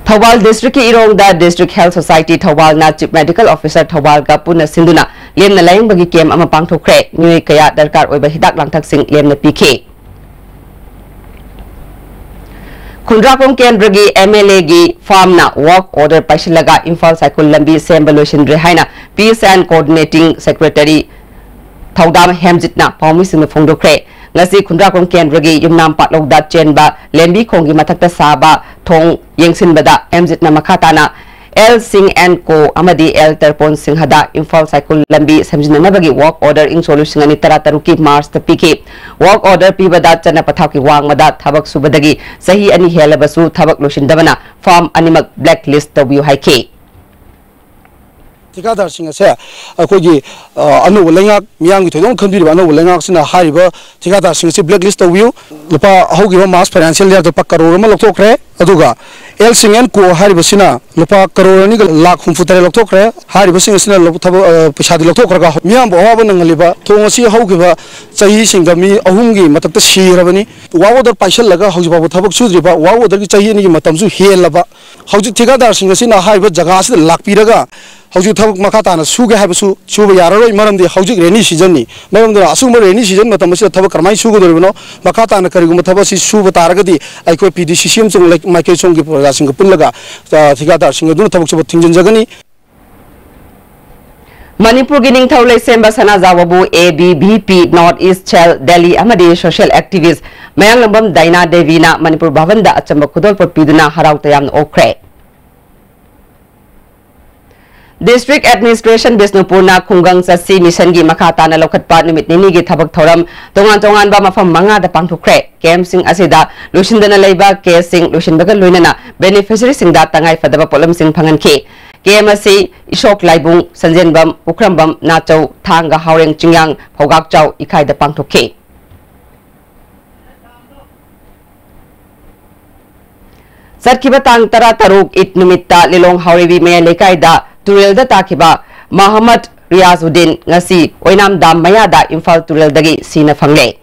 Thoubal districtꯀꯤ ꯏꯔꯣꯡꯗ District Health Society ꯊꯧꯕꯥꯜꯅ Chief Medical Officer ꯊꯧꯕꯥꯜꯒ ꯄꯨꯟꯅ ꯁꯤꯟꯗꯨꯅ ꯂꯦꯝꯅ ꯂꯥꯌꯦꯡꯕꯒꯤ camp ꯑꯃ ꯄꯥꯡꯊꯣꯛꯈ꯭ꯔꯦ꯫ ꯃꯤꯑꯣꯏ ꯀꯌꯥ ꯗꯔꯀꯥꯔ ꯑꯣꯏꯕ ꯍꯤꯗꯥꯛ ꯂꯥꯡꯊꯛꯁꯤꯡ ꯂꯦꯝꯅ ꯄꯤꯈꯤ꯫ ꯈꯨꯟꯗ꯭ꯔꯥꯛꯄꯝ ꯀꯦꯟꯗ꯭ꯔꯒꯤ ꯑꯦꯝ ꯑꯦꯜ ꯑꯦꯒꯤ ꯐꯥꯝꯅ work order ꯄꯥꯏꯁꯤꯜꯂꯒ ꯏꯝꯐꯥꯜ ꯁꯥꯏꯀꯨꯜ ꯂꯝꯕꯤ ꯁꯦꯝꯕ ꯂꯣꯏꯁꯤꯟꯗ꯭ꯔꯦ ꯍꯥꯏꯅ Peace and Coordinating Secretary ꯊꯧꯗꯥꯝ ꯍꯦꯝꯖꯤꯠꯅ ꯄꯥꯎꯃꯤꯁꯤꯡꯗ ꯐꯣꯡꯗꯣꯛꯈ꯭ꯔꯦ꯫ ꯉꯁꯤ ꯈꯨꯟꯗ꯭ꯔꯥꯛꯄꯝ ꯀꯦꯟꯗ꯭ꯔꯒꯤ ꯌꯨꯝꯅꯥꯝ ꯄꯥꯠꯂꯧꯗ ꯆꯦꯟꯕ ꯂꯦꯝꯕꯤ ꯈꯣꯡꯒꯤ ꯃꯊꯛꯇ ꯁꯥꯕ ꯊꯣꯡ ꯌꯦꯡꯁꯤꯟꯕꯗ ꯍꯦꯝꯖꯤꯠꯅ ꯃꯈꯥ ꯇꯥꯅ ꯑꯦꯜ ꯁꯤꯡ ꯑꯦꯟ ꯀꯣ ꯑꯃꯗꯤ ꯑꯦꯜ ꯇꯔꯄꯣꯟ ꯁꯤꯡꯍꯗ ꯏꯝꯐꯥꯜ ꯁꯥꯏꯀꯨꯜ ꯂꯝꯕꯤ ꯁꯦꯝꯖꯤꯟꯅꯅꯕꯒꯤ work order ꯏꯪ ꯁꯣꯛ ꯂꯤꯁꯤꯡ ꯑꯅꯤ ꯇꯔꯥ ꯇꯔꯨꯛꯀꯤ ꯃꯥꯔꯆꯇ ꯄꯤꯈꯤ꯫ Work order ꯄꯤꯕꯗ ꯆꯠꯅ ꯄꯊꯥꯞꯀꯤ ꯋꯥꯡꯃꯗ ꯊꯕꯛ ꯁꯨꯕꯗꯒꯤ ꯆꯍꯤ ꯑꯅꯤ ꯍꯦꯜꯂꯕꯁꯨ ꯊꯕꯛ ꯂꯣꯏꯁꯤꯟꯗꯕꯅ ꯐꯥꯔꯝ ꯑꯅꯤꯃꯛ blacklist ꯇꯧꯕꯤꯌꯨ ꯍꯥꯏꯈꯤ꯫ ꯊꯤꯀꯥꯗꯥꯔꯁꯤꯡ ꯑꯁꯦ ꯑꯩꯈꯣꯏꯒꯤ ꯑ, ꯑꯅꯧꯕ ꯂꯩꯉꯥꯛ, ꯃꯤꯌꯥꯝꯒꯤ ꯊꯣꯏꯗꯣꯛꯅ ꯈꯟꯕꯤꯔꯤꯕ ꯑꯅꯧꯕ ꯂꯩꯉꯥꯛꯁꯤꯅ ꯍꯥꯏꯔꯤꯕ ꯊꯤꯀꯥꯗꯥꯔꯁꯤꯡ ꯑꯁꯤ blacklist ꯇꯧꯕꯤꯌꯨ꯫ ꯂꯨꯄꯥ, ꯍꯧꯈꯤꯕ ꯃꯥꯔꯆ financial yearꯗ ꯂꯨꯄꯥ ꯀꯔꯣꯔ ꯑꯃ ꯂꯧꯊꯣꯛꯈ꯭ꯔꯦ꯫ ꯑꯗꯨꯒ ꯑꯦꯜ ꯁꯤꯡ ꯑꯦꯟ ꯀꯣ ꯍꯥꯏꯔꯤꯕꯁꯤꯅ ꯂꯨꯄꯥ ꯀꯔꯣꯔ ꯑꯅꯤꯒ ꯂꯥꯈ ꯍꯨꯝꯐꯨ ꯇꯔꯦꯠ ꯂꯧꯊꯣꯛꯈ꯭ꯔꯦ꯫ ꯍꯥꯏꯔꯤꯕꯁꯤꯡ ꯑꯁꯤꯅ ꯂꯧ-, ꯊꯕꯛ, ꯑ, ꯄꯩꯁꯥꯗꯤ ꯂꯧꯊꯣꯛꯈ꯭ꯔꯒ ꯃꯤꯌꯥꯝꯕꯨ ꯑꯋꯥꯕ ꯅꯪꯍꯜꯂꯤꯕ ꯊꯣꯡ ꯑꯁꯤ ꯍꯧꯈꯤꯕ ꯆꯍꯤꯁꯤꯡꯗ ꯃꯤ ꯑꯍꯨꯝꯒꯤ ꯃꯊꯛꯇ ꯁꯤꯔꯕꯅꯤ꯫ Work order ꯄꯥꯏꯁꯜꯂꯒ ꯍꯧꯖꯤꯛ ꯐꯥꯎꯕ ꯊꯕꯛ ꯁꯨꯗ꯭ꯔꯤꯕ, work orderꯒꯤ ꯆꯍꯤ ꯑꯅꯤꯒꯤ ꯃꯇꯝꯁꯨ ꯍꯦꯜꯂꯕ꯫ ꯍꯧꯖꯤꯛ ꯊꯤꯀꯥꯗꯥꯔꯁꯤꯡ ꯑꯁꯤꯅ ꯍꯥꯏꯔꯤꯕ ꯖꯒꯥ ꯑꯁꯤꯗ ꯂꯥꯛꯄꯤꯔꯒ ꯍꯧꯖꯤꯛ ꯊꯕꯛ ꯃꯈꯥ ꯇꯥꯅ ꯁꯨꯒꯦ ꯍꯥꯏꯕꯁꯨ ꯁꯨꯕ ꯌꯥꯔꯔꯣꯏ, ꯃꯔꯝꯗꯤ ꯍꯧꯖꯤꯛ rainy seasonꯅꯤ꯫ ꯃꯔꯝ ꯑꯗꯨꯅ ꯑꯁꯤꯒꯨꯝꯕ rainy season ꯃꯇꯝ ꯑꯁꯤꯗ ꯊꯕꯛ ꯀꯔꯝꯍꯥꯏꯅ ꯁꯨꯒꯗꯧꯔꯤꯕꯅꯣ? ꯃꯈꯥ ꯇꯥꯅ ꯀꯔꯤꯒꯨꯝꯕ ꯊꯕꯛ ꯑꯁꯤ ꯁꯨꯕ ꯇꯥꯔꯒꯗꯤ ꯑꯩꯈꯣꯏ ꯄꯤ ꯗꯤ ꯁꯤ ꯁꯤ ꯑꯃꯁꯨꯡ ꯂꯩ-, ꯃꯥꯏꯀꯩ ꯁꯣꯝꯒꯤ ꯄ꯭ꯔꯖꯥꯁꯤꯡꯒ ꯄꯨꯜꯂꯒ, ꯑ, ꯊꯤꯀꯥꯗꯥꯔꯁꯤꯡ ꯑꯗꯨꯅ ꯊꯕꯛ ꯁꯨꯕ ꯊꯤꯡꯖꯤꯟꯖꯒꯅꯤ꯫ ꯃꯅꯤꯄꯨꯔꯒꯤ ꯅꯤꯡꯊꯧ ꯂꯩꯁꯦꯝꯕ ꯁꯅꯥꯖꯥꯎꯕꯕꯨ A B V P, North East Cell Delhi ꯑꯃꯗꯤ social activist ꯃꯌꯥꯡꯂꯝꯕꯝ ꯗꯥꯏꯅꯥ ꯗꯦꯕꯤꯅ ꯃꯅꯤꯄꯨꯔ ꯚꯕꯟꯗ ꯑꯆꯝꯕ ꯈꯨꯗꯣꯜꯄꯣꯠ ꯄꯤꯗꯨꯅ ꯍꯔꯥꯎ ꯇꯌꯥꯝꯅ ꯑꯣꯛꯈ꯭ꯔꯦ꯫ District Administration ꯕꯤꯁꯅꯨꯄꯨꯔꯅ ꯈꯨꯡꯒꯪ ꯆꯠꯁꯤ ꯃꯤꯁꯟꯒꯤ ꯃꯈꯥ ꯇꯥꯅ ꯂꯧꯈꯠꯄ ꯅꯨꯃꯤꯠ ꯅꯤꯅꯤꯒꯤ ꯊꯕꯛ ꯊꯧꯔꯝ ꯇꯣꯉꯥꯟ ꯇꯣꯉꯥꯟꯕ ꯃꯐꯝ ꯃꯉꯥꯗ ꯄꯥꯡꯊꯣꯛꯈ꯭ꯔꯦ꯫ ꯀꯦꯝꯞꯁꯤꯡ ꯑꯁꯤꯗ ꯂꯣꯏꯁꯤꯟꯗꯅ ꯂꯩꯕ ꯀꯦꯁꯁꯤꯡ ꯂꯣꯏꯁꯤꯟꯕꯒ ꯂꯣꯏꯅꯅ ꯕꯦꯅꯤꯐꯤꯁꯔꯤꯁꯤꯡꯗ ꯇꯉꯥꯏꯐꯗꯕ ꯄꯣꯠꯂꯝꯁꯤꯡ ꯐꯪꯍꯟꯈꯤ꯫ ꯀꯦꯝꯞ ꯑꯁꯤ ꯏꯁꯣꯛ ꯂꯥꯏꯕꯨꯡ, ꯁꯟꯖꯦꯟꯕꯝ, ꯄꯨꯈ꯭ꯔꯝꯕꯝ, ꯅꯥꯆꯧ, ꯊꯥꯡꯒ, ꯍꯥꯎꯔꯦꯡ, ꯆꯤꯡꯌꯥꯡ, ꯐꯧꯒꯥꯛꯆꯥꯎ ꯏꯀꯥꯏꯗ ꯄꯥꯡꯊꯣꯛꯈꯤ꯫ ꯆꯠꯈꯤꯕ ꯇꯥꯡ ꯇꯔꯥꯇꯔꯨꯛ ꯏꯗ ꯅꯨꯃꯤꯠꯇ ꯂꯤꯂꯣꯡ ꯍꯥꯎꯔꯩꯕꯤ ꯃꯌꯥꯏ ꯂꯩꯀꯥꯏꯗ ꯇꯨꯔꯦꯜꯗ ꯇꯥꯈꯤꯕ ꯃꯍꯃꯗ ꯔꯤꯌꯥꯖꯨꯗꯤꯟ ꯉꯁꯤ ꯑꯣꯏꯅꯥꯝ ꯗꯥꯝ ꯃꯌꯥꯗ ꯏꯝꯐꯥꯜ ꯇꯨꯔꯦꯜꯗꯒꯤ ꯁꯤꯅ ꯐꯪꯂꯦ꯫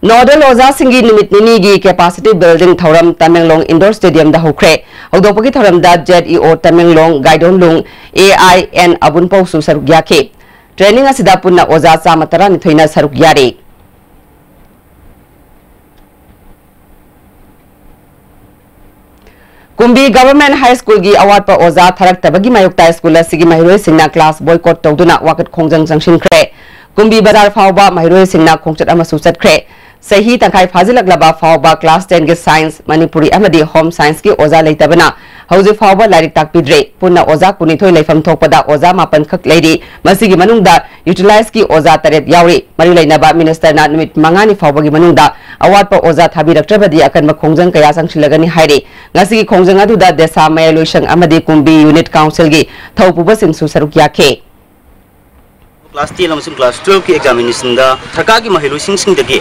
ꯅꯣꯗꯦꯜ ꯑꯣꯖꯥꯁꯤꯡꯒꯤ ꯅꯨꯃꯤꯠ ꯅꯤꯅꯤꯒꯤ ꯀꯦꯄꯥꯁꯤꯇꯤ ꯕꯤꯜꯗꯤꯡ ꯊꯧꯔꯝ ꯇꯃꯦꯡꯂꯣꯡ ꯏꯟꯗꯣꯔ ꯁ꯭ꯇꯦꯗꯤꯌꯝꯗ ꯍꯧꯈ꯭ꯔꯦ꯫ ꯍꯧꯗꯣꯛꯄꯒꯤ ꯊꯧꯔꯝꯗ ꯖꯦꯠ ꯏ ꯑꯣ ꯇꯃꯦꯡꯂꯣꯡ ꯒꯥꯏꯗꯣꯟꯂꯨꯡ ꯑꯦ ꯑꯥꯏ ꯑꯦꯟ ꯑꯕꯨꯟꯄꯧꯁꯨ ꯁꯔꯨꯛ ꯌꯥꯈꯤ꯫ ꯇ꯭ꯔꯦꯅꯤꯡ ꯑꯁꯤꯗ ꯄꯨꯟꯅ ꯑꯣꯖꯥ ꯆꯥꯝꯃ ꯇꯔꯥꯅꯤꯊꯣꯏꯅ ꯁꯔꯨꯛ ꯌꯥꯔꯤ꯫ ꯀꯨꯝꯕꯤ ꯒꯚꯔꯟꯃꯦꯟꯠ ꯍꯥꯏ ꯁ꯭ꯀꯨꯜꯒꯤ ꯑꯋꯥꯠꯄ ꯑꯣꯖꯥ ꯊꯥꯔꯛꯇꯕꯒꯤ ꯃꯥꯌꯣꯛꯇ ꯁ꯭ꯀꯨꯜ ꯑꯁꯤꯒꯤ ꯃꯍꯩꯔꯣꯏꯁꯤꯡꯅ ꯀ꯭ꯂꯥꯁ ꯕꯣꯏꯀꯣꯠ ꯇꯧꯗꯨꯅ ꯋꯥꯀꯠ ꯈꯣꯡꯖꯪ ꯆꯪꯁꯤꯟꯈ꯭ꯔꯦ꯫ ꯀꯨꯝꯕꯤ ꯕꯖꯥꯔ ꯐꯥꯎꯕ ꯃꯍꯩꯔꯣꯏꯁꯤꯡꯅ ꯈꯣꯡꯆꯠ ꯑꯃꯁꯨ ꯆꯠꯈ꯭ꯔꯦ꯫ ꯆꯍꯤ ꯇꯪꯈꯥꯏ ꯐꯥꯖꯤꯜꯂꯛꯂꯕ ꯐꯥꯎꯕ ꯀ꯭ꯂꯥꯁ ꯇꯦꯟꯒꯤ ꯁꯥꯏꯟꯁ, ꯃꯅꯤꯄꯨꯔꯤ ꯑꯃꯗꯤ ꯍꯣꯝ ꯁꯥꯏꯟꯁꯀꯤ ꯑꯣꯖꯥ ꯂꯩꯇꯕꯅ ꯍꯧꯖꯤꯛ ꯐꯥꯎꯕ ꯂꯥꯏꯔꯤꯛ ꯇꯥꯛꯄꯤꯗ꯭ꯔꯦ꯫ ꯄꯨꯟꯅ ꯑꯣꯖꯥ ꯀꯨꯟꯅꯤꯊꯣꯏ ꯂꯩꯐꯝ ꯊꯣꯛꯄꯗ ꯑꯣꯖꯥ ꯃꯥꯄꯟ ꯈꯛ ꯂꯩꯔꯤ꯫ ꯃꯁꯤꯒꯤ ꯃꯅꯨꯡꯗ ꯌꯨꯇꯤꯂꯥꯏꯖꯀꯤ ꯑꯣꯖꯥ ꯇꯔꯦꯠ ꯌꯥꯎꯔꯤ꯫ ꯃꯔꯤ ꯂꯩꯅꯕ ꯃꯤꯅꯤꯁꯇꯔꯅ ꯅꯨꯃꯤꯠ ꯃꯉꯥꯅꯤ ꯐꯥꯎꯕꯒꯤ ꯃꯅꯨꯡꯗ ꯑꯋꯥꯠꯄ ꯑꯣꯖꯥ ꯊꯥꯕꯤꯔꯛꯇ꯭ꯔꯕꯗꯤ ꯑꯀꯟꯕ ꯈꯣꯡꯖꯪ ꯀꯌꯥ ꯆꯪꯁꯤꯜꯂꯒꯅꯤ ꯍꯥꯏꯔꯤ꯫ ꯉꯁꯤꯒꯤ ꯈꯣꯡꯖꯪ ꯑꯗꯨꯗ ꯗꯦꯁꯥ ꯃꯌꯥꯏꯂꯣꯏꯁꯪ ꯑꯃꯗꯤ ꯀꯨꯝꯕꯤ ꯌꯨꯅꯤꯠ ꯀꯥꯎꯟꯁꯤꯜꯒꯤ ꯊꯧꯄꯨꯕꯁꯤꯡꯁꯨ ꯁꯔꯨꯛ ꯌꯥꯈꯤ꯫ ꯀ꯭ꯂꯥꯁ ꯇꯦꯟ ꯑꯃꯁꯨꯡ ꯀ꯭ꯂꯥꯁ ꯇꯨꯋꯦꯜꯐꯀꯤ ꯑꯦꯛꯖꯥꯃꯤꯅꯦꯁꯟꯗ ꯁꯔꯀꯥꯔꯒꯤ ꯃꯍꯩꯔꯣꯏꯁꯤꯡꯁꯤꯡꯗꯒꯤ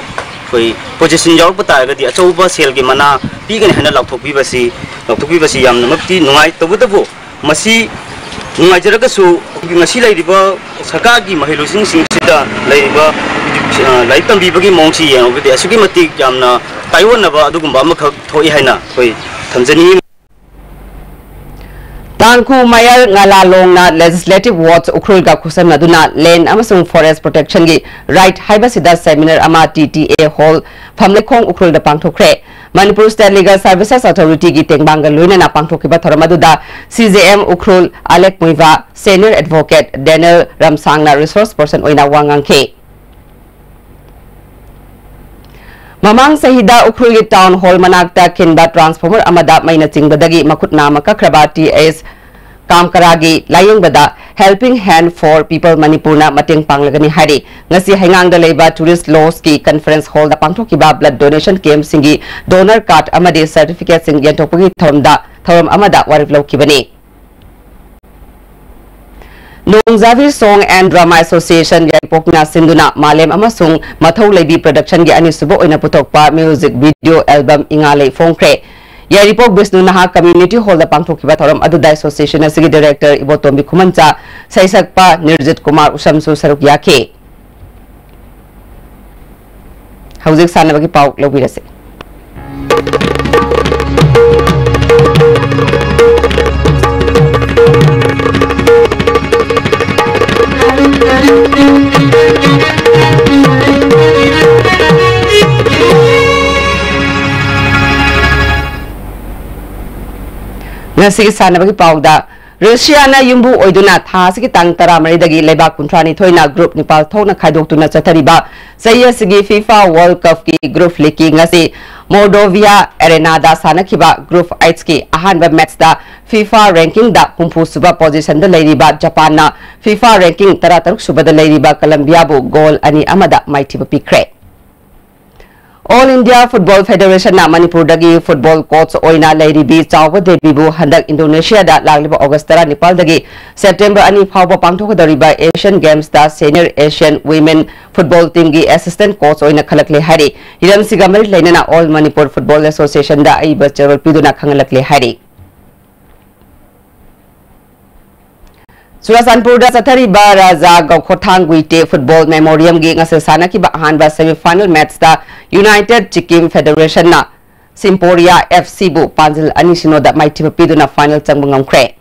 ꯑꯩꯈꯣꯏ ꯄꯣꯖꯤꯁꯟ ꯌꯥꯎꯔꯛꯄ ꯇꯥꯔꯒꯗꯤ ꯑꯆꯧꯕ ꯁꯦꯜꯒꯤ ꯃꯅꯥ ꯄꯤꯒꯅꯤ ꯍꯥꯏꯅ ꯂꯥꯎꯊꯣꯛꯄꯤꯕꯁꯤ, ꯂꯥꯎꯊꯣꯛꯄꯤꯕꯁꯤ ꯌꯥꯝꯅꯃꯛꯇꯤ ꯅꯨꯡꯉꯥꯏ꯫ ꯇꯧꯕꯇꯕꯨ ꯃꯁꯤ ꯅꯨꯡꯉꯥꯏꯖꯔꯒꯁꯨ ꯉꯁꯤ ꯂꯩꯔꯤꯕ ꯁꯔꯀꯥꯔꯒꯤ ꯃꯍꯩꯔꯣꯏꯁꯤꯡꯁꯤꯡꯁꯤꯗ ꯂꯩꯔꯤꯕ, ꯑ, ꯂꯥꯏꯔꯤꯛ ꯇꯝꯕꯤꯕꯒꯤ ꯃꯑꯣꯡꯁꯤ ꯌꯦꯡꯉꯨꯔꯒꯗꯤ ꯑꯁꯨꯛꯀꯤ ꯃꯇꯤꯛ ꯌꯥꯝꯅ ꯇꯥꯏꯑꯣꯟꯅꯕ ꯑꯗꯨꯒꯨꯝꯕ ꯑꯃꯈꯛ ꯊꯣꯛꯏ ꯍꯥꯏꯅ ꯑꯩꯈꯣꯏ ꯊꯝꯖꯅꯤꯡꯏ꯫ ꯇꯥꯡꯈꯨꯜ ꯃꯌꯥꯔ ꯉꯥꯂꯥꯂꯣꯡꯅ Legislative Wards ꯎꯈ꯭ꯔꯨꯜꯒ ꯈꯨꯠꯁꯝꯅꯗꯨꯅ Land ꯑꯃꯁꯨꯡ Forest Protectionꯒꯤ Right ꯍꯥꯏꯕꯁꯤꯗ seminar ꯑꯃ T T A Hall, ꯐꯝꯂꯩꯈꯣꯡ, ꯎꯈ꯭ꯔꯨꯜꯗ ꯄꯥꯡꯊꯣꯛꯈ꯭ꯔꯦ꯫ ꯃꯅꯤꯄꯨꯔ State Legal Services Authorityꯒꯤ ꯇꯦꯡꯕꯥꯡꯒ ꯂꯣꯏꯅꯅ ꯄꯥꯡꯊꯣꯛꯈꯤꯕ ꯊꯧꯔꯝ ꯑꯗꯨꯗ C J M Ukhrul ꯑꯂꯦꯛ Muivah, Senior Advocate Daniel ꯔꯝꯁꯥꯡꯅ resource person ꯑꯣꯏꯅ ꯋꯥ ꯉꯥꯡꯈꯤ꯫ ꯃꯃꯥꯡ ꯆꯍꯤꯗ ꯎꯈ꯭ꯔꯨꯜꯒꯤ ꯇꯥꯎꯟ ꯍꯣꯜ ꯃꯅꯥꯛꯇ ꯈꯤꯟꯕ ꯇ꯭ꯔꯥꯟꯁꯐꯣꯔꯃꯔ ꯑꯃꯗ ꯃꯩꯅ ꯆꯤꯡꯕꯗꯒꯤ ꯃꯈꯨꯠ ꯅꯥꯝꯃ ꯀꯛꯈ꯭ꯔꯕ ꯇꯤ ꯑꯦꯁ ꯀꯥꯝꯀꯔꯥꯒꯤ ꯂꯥꯌꯦꯡꯕꯗ Helping Hand for People ꯃꯅꯤꯄꯨꯔꯅ ꯃꯇꯦꯡ ꯄꯥꯡꯂꯒꯅꯤ ꯍꯥꯏꯔꯤ꯫ ꯉꯁꯤ ꯍꯩꯉꯥꯡꯗ ꯂꯩꯕ ꯇꯨꯔꯤꯁ ꯂꯣꯖꯀꯤ ꯀꯟꯐꯔꯦꯟꯁ ꯍꯣꯜꯗ ꯄꯥꯡꯊꯣꯛꯈꯤꯕ ꯕ꯭ꯂꯗ ꯗꯣꯅꯦꯁꯟ ꯀꯦꯝꯞꯁꯤꯡꯒꯤ ꯗꯣꯅꯔ ꯀꯥꯔꯗ ꯑꯃꯗꯤ ꯁꯔꯇꯤꯐꯤꯀꯦꯠꯁꯤꯡ ꯌꯦꯟꯊꯣꯛꯄꯒꯤ ꯊꯧꯔꯝꯗ, ꯊꯧꯔꯝ ꯑꯃꯗ ꯋꯥꯔꯦꯞ ꯂꯧꯈꯤꯕꯅꯤ꯫ ꯅꯣꯡꯖꯥꯕꯤ Song and Drama Association ꯌꯥꯏꯔꯤꯄꯣꯛꯅ ꯁꯤꯟꯗꯨꯅ ꯃꯥꯂꯦꯝ ꯑꯃꯁꯨꯡ ꯃꯊꯧ ꯂꯩꯕꯤ ꯄ꯭ꯔꯗꯛꯁꯟꯒꯤ ꯑꯅꯤꯁꯨꯕ ꯑꯣꯏꯅ ꯄꯨꯊꯣꯛꯄ ꯃ꯭ꯌꯨꯖꯤꯛ ꯚꯤꯗꯤꯑꯣ ꯑꯦꯜꯕꯝ ꯏꯉꯥ ꯂꯩ ꯐꯣꯡꯈ꯭ꯔꯦ꯫ ꯌꯥꯏꯔꯤꯄꯣꯛ ꯕꯤꯁꯅꯨ ꯅꯍꯥ ꯀꯝꯃ꯭ꯌꯨꯅꯤꯇꯤ ꯍꯣꯜꯗ ꯄꯥꯡꯊꯣꯛꯈꯤꯕ ꯊꯧꯔꯝ ꯑꯗꯨꯗ ꯑꯦꯁꯣꯁꯤꯌꯦꯁꯟ ꯑꯁꯤꯒꯤ ꯗꯤꯔꯦꯛꯇꯔ ꯏꯕꯣꯇꯣꯝꯕꯤ ꯈꯨꯃꯟꯆꯥ, ꯁꯩꯁꯛꯄ ꯅꯤꯔꯖꯤꯠ ꯀꯨꯃꯥꯔ ꯎꯁꯝꯁꯨ ꯁꯔꯨꯛ ꯌꯥꯈꯤ꯫ ꯍꯧꯖꯤꯛ ꯁꯥꯟꯅꯕꯒꯤ ꯄꯥꯎ ꯂꯧꯕꯤꯔꯁꯤ꯫ ꯉꯁꯤꯒꯤ ꯁꯥꯟꯅꯕꯒꯤ ꯄꯥꯎꯗ, ꯔꯨꯁꯤꯌꯥꯅ ꯌꯨꯝꯕꯨ ꯑꯣꯏꯗꯨꯅ ꯊꯥ ꯑꯁꯤꯒꯤ ꯇꯥꯡ ꯇꯔꯥꯃꯔꯤꯗꯒꯤ ꯂꯩꯕꯥꯛ ꯀꯨꯟꯊ꯭ꯔꯥꯅꯤꯊꯣꯏꯅ ꯒ꯭ꯔꯨꯞ ꯅꯤꯄꯥꯜ ꯊꯣꯛꯅ ꯈꯥꯏꯗꯣꯛꯇꯨꯅ ꯆꯠꯊꯔꯤꯕ ꯆꯍꯤ ꯑꯁꯤꯒꯤ ꯐꯤꯐꯥ ꯋꯥꯔꯜꯗ ꯀꯞꯀꯤ ꯒ꯭ꯔꯨꯞ ꯂꯤꯒꯀꯤ ꯉꯁꯤ ꯃꯣꯜꯗꯣꯚꯤꯌꯥ ꯑꯦꯔꯦꯅꯥꯗ ꯁꯥꯟꯅꯈꯤꯕ ꯒ꯭ꯔꯨꯞ ꯑꯩꯆꯀꯤ ꯑꯍꯥꯟꯕ ꯃꯦꯆꯇ ꯐꯤꯐꯥ ꯔꯦꯡꯀꯤꯡꯗ ꯍꯨꯝꯐꯨ ꯁꯨꯕ ꯄꯣꯖꯤꯁꯟꯗ ꯂꯩꯔꯤꯕ ꯖꯄꯥꯟꯅ ꯐꯤꯐꯥ ꯔꯦꯡꯀꯤꯡ ꯇꯔꯥꯇꯔꯨꯛ ꯁꯨꯕꯗ ꯂꯩꯔꯤꯕ ꯀꯂꯝꯕꯤꯌꯥꯕꯨ ꯒꯣꯜ ꯑꯅꯤ ꯑꯃꯗ ꯃꯥꯏꯊꯤꯕ ꯄꯤꯈ꯭ꯔꯦ꯫ ꯑꯣꯜ ꯏꯟꯗꯤꯌꯥ ꯐꯨꯠꯕꯣꯜ ꯐꯦꯗꯦꯔꯦꯁꯟꯅ ꯃꯅꯤꯄꯨꯔꯗꯒꯤ ꯐꯨꯠꯕꯣꯜ ꯀꯣꯆ ꯑꯣꯏꯅ ꯂꯩꯔꯤꯕꯤ ꯆꯥꯎꯕ ꯗꯦꯕꯤꯕꯨ ꯍꯟꯗꯛ ꯏꯟꯗꯣꯅꯦꯁꯤꯌꯥꯗ ꯂꯥꯛꯂꯤꯕ ꯑꯣꯒꯁ ꯇꯔꯥꯅꯤꯄꯥꯜꯗꯒꯤ ꯁꯦꯞꯇꯦꯝꯕꯔ ꯑꯅꯤ ꯐꯥꯎꯕ ꯄꯥꯡꯊꯣꯛꯀꯗꯧꯔꯤꯕ ꯑꯦꯁꯤꯌꯟ ꯒꯦꯝꯁꯇ ꯁꯦꯅꯤꯌꯔ ꯑꯦꯁꯤꯌꯟ ꯋꯤꯃꯦꯟ ꯐꯨꯠꯕꯣꯜ ꯇꯤꯝꯒꯤ ꯑꯦꯁꯤꯁꯇꯦꯟꯠ ꯀꯣꯆ ꯑꯣꯏꯅ ꯈꯜꯂꯛꯂꯦ ꯍꯥꯏꯔꯤ꯫ ꯍꯤꯔꯝꯁꯤꯒ ꯃꯔꯤ ꯂꯩꯅꯅ ꯑꯣꯜ ꯃꯅꯤꯄꯨꯔ ꯐꯨꯠꯕꯣꯜ ꯑꯦꯁꯣꯁꯤꯌꯦꯁꯟꯗ ꯑꯏꯕ ꯆꯦꯔꯣꯜ ꯄꯤꯗꯨꯅ ꯈꯪꯍꯜꯂꯛꯂꯦ ꯍꯥꯏꯔꯤ꯫ ꯆꯨꯔꯥꯆꯥꯟꯄꯨꯔꯗ ꯆꯠꯊꯔꯤꯕ ꯔꯥꯖꯥ ꯒꯧꯈꯣꯊꯥꯡ ꯒꯨꯏꯇꯦ ꯐꯨꯠꯕꯣꯜ ꯃꯦꯃꯣꯔꯤꯌꯝꯒꯤ ꯉꯁꯤ ꯁꯥꯟꯅꯈꯤꯕ ꯑꯍꯥꯟꯕ ꯁꯦꯃꯤꯐꯥꯏꯅꯦꯜ ꯃꯦꯆꯇ ꯌꯨꯅꯥꯏꯇꯦꯗ ꯆꯤꯀꯤꯝ ꯐꯦꯗꯦꯔꯦꯁꯟꯅ ꯁꯤꯝꯄꯣꯔꯤꯌꯥ ꯑꯦꯐ ꯁꯤꯕꯨ ꯄꯥꯟꯖꯤꯜ ꯑꯅꯤ ꯁꯤꯅꯣꯗ ꯃꯥꯏꯊꯤꯕ ꯄꯤꯗꯨꯅ ꯐꯥꯏꯅꯦꯜ ꯆꯪꯕ ꯉꯝꯈ꯭ꯔꯦ꯫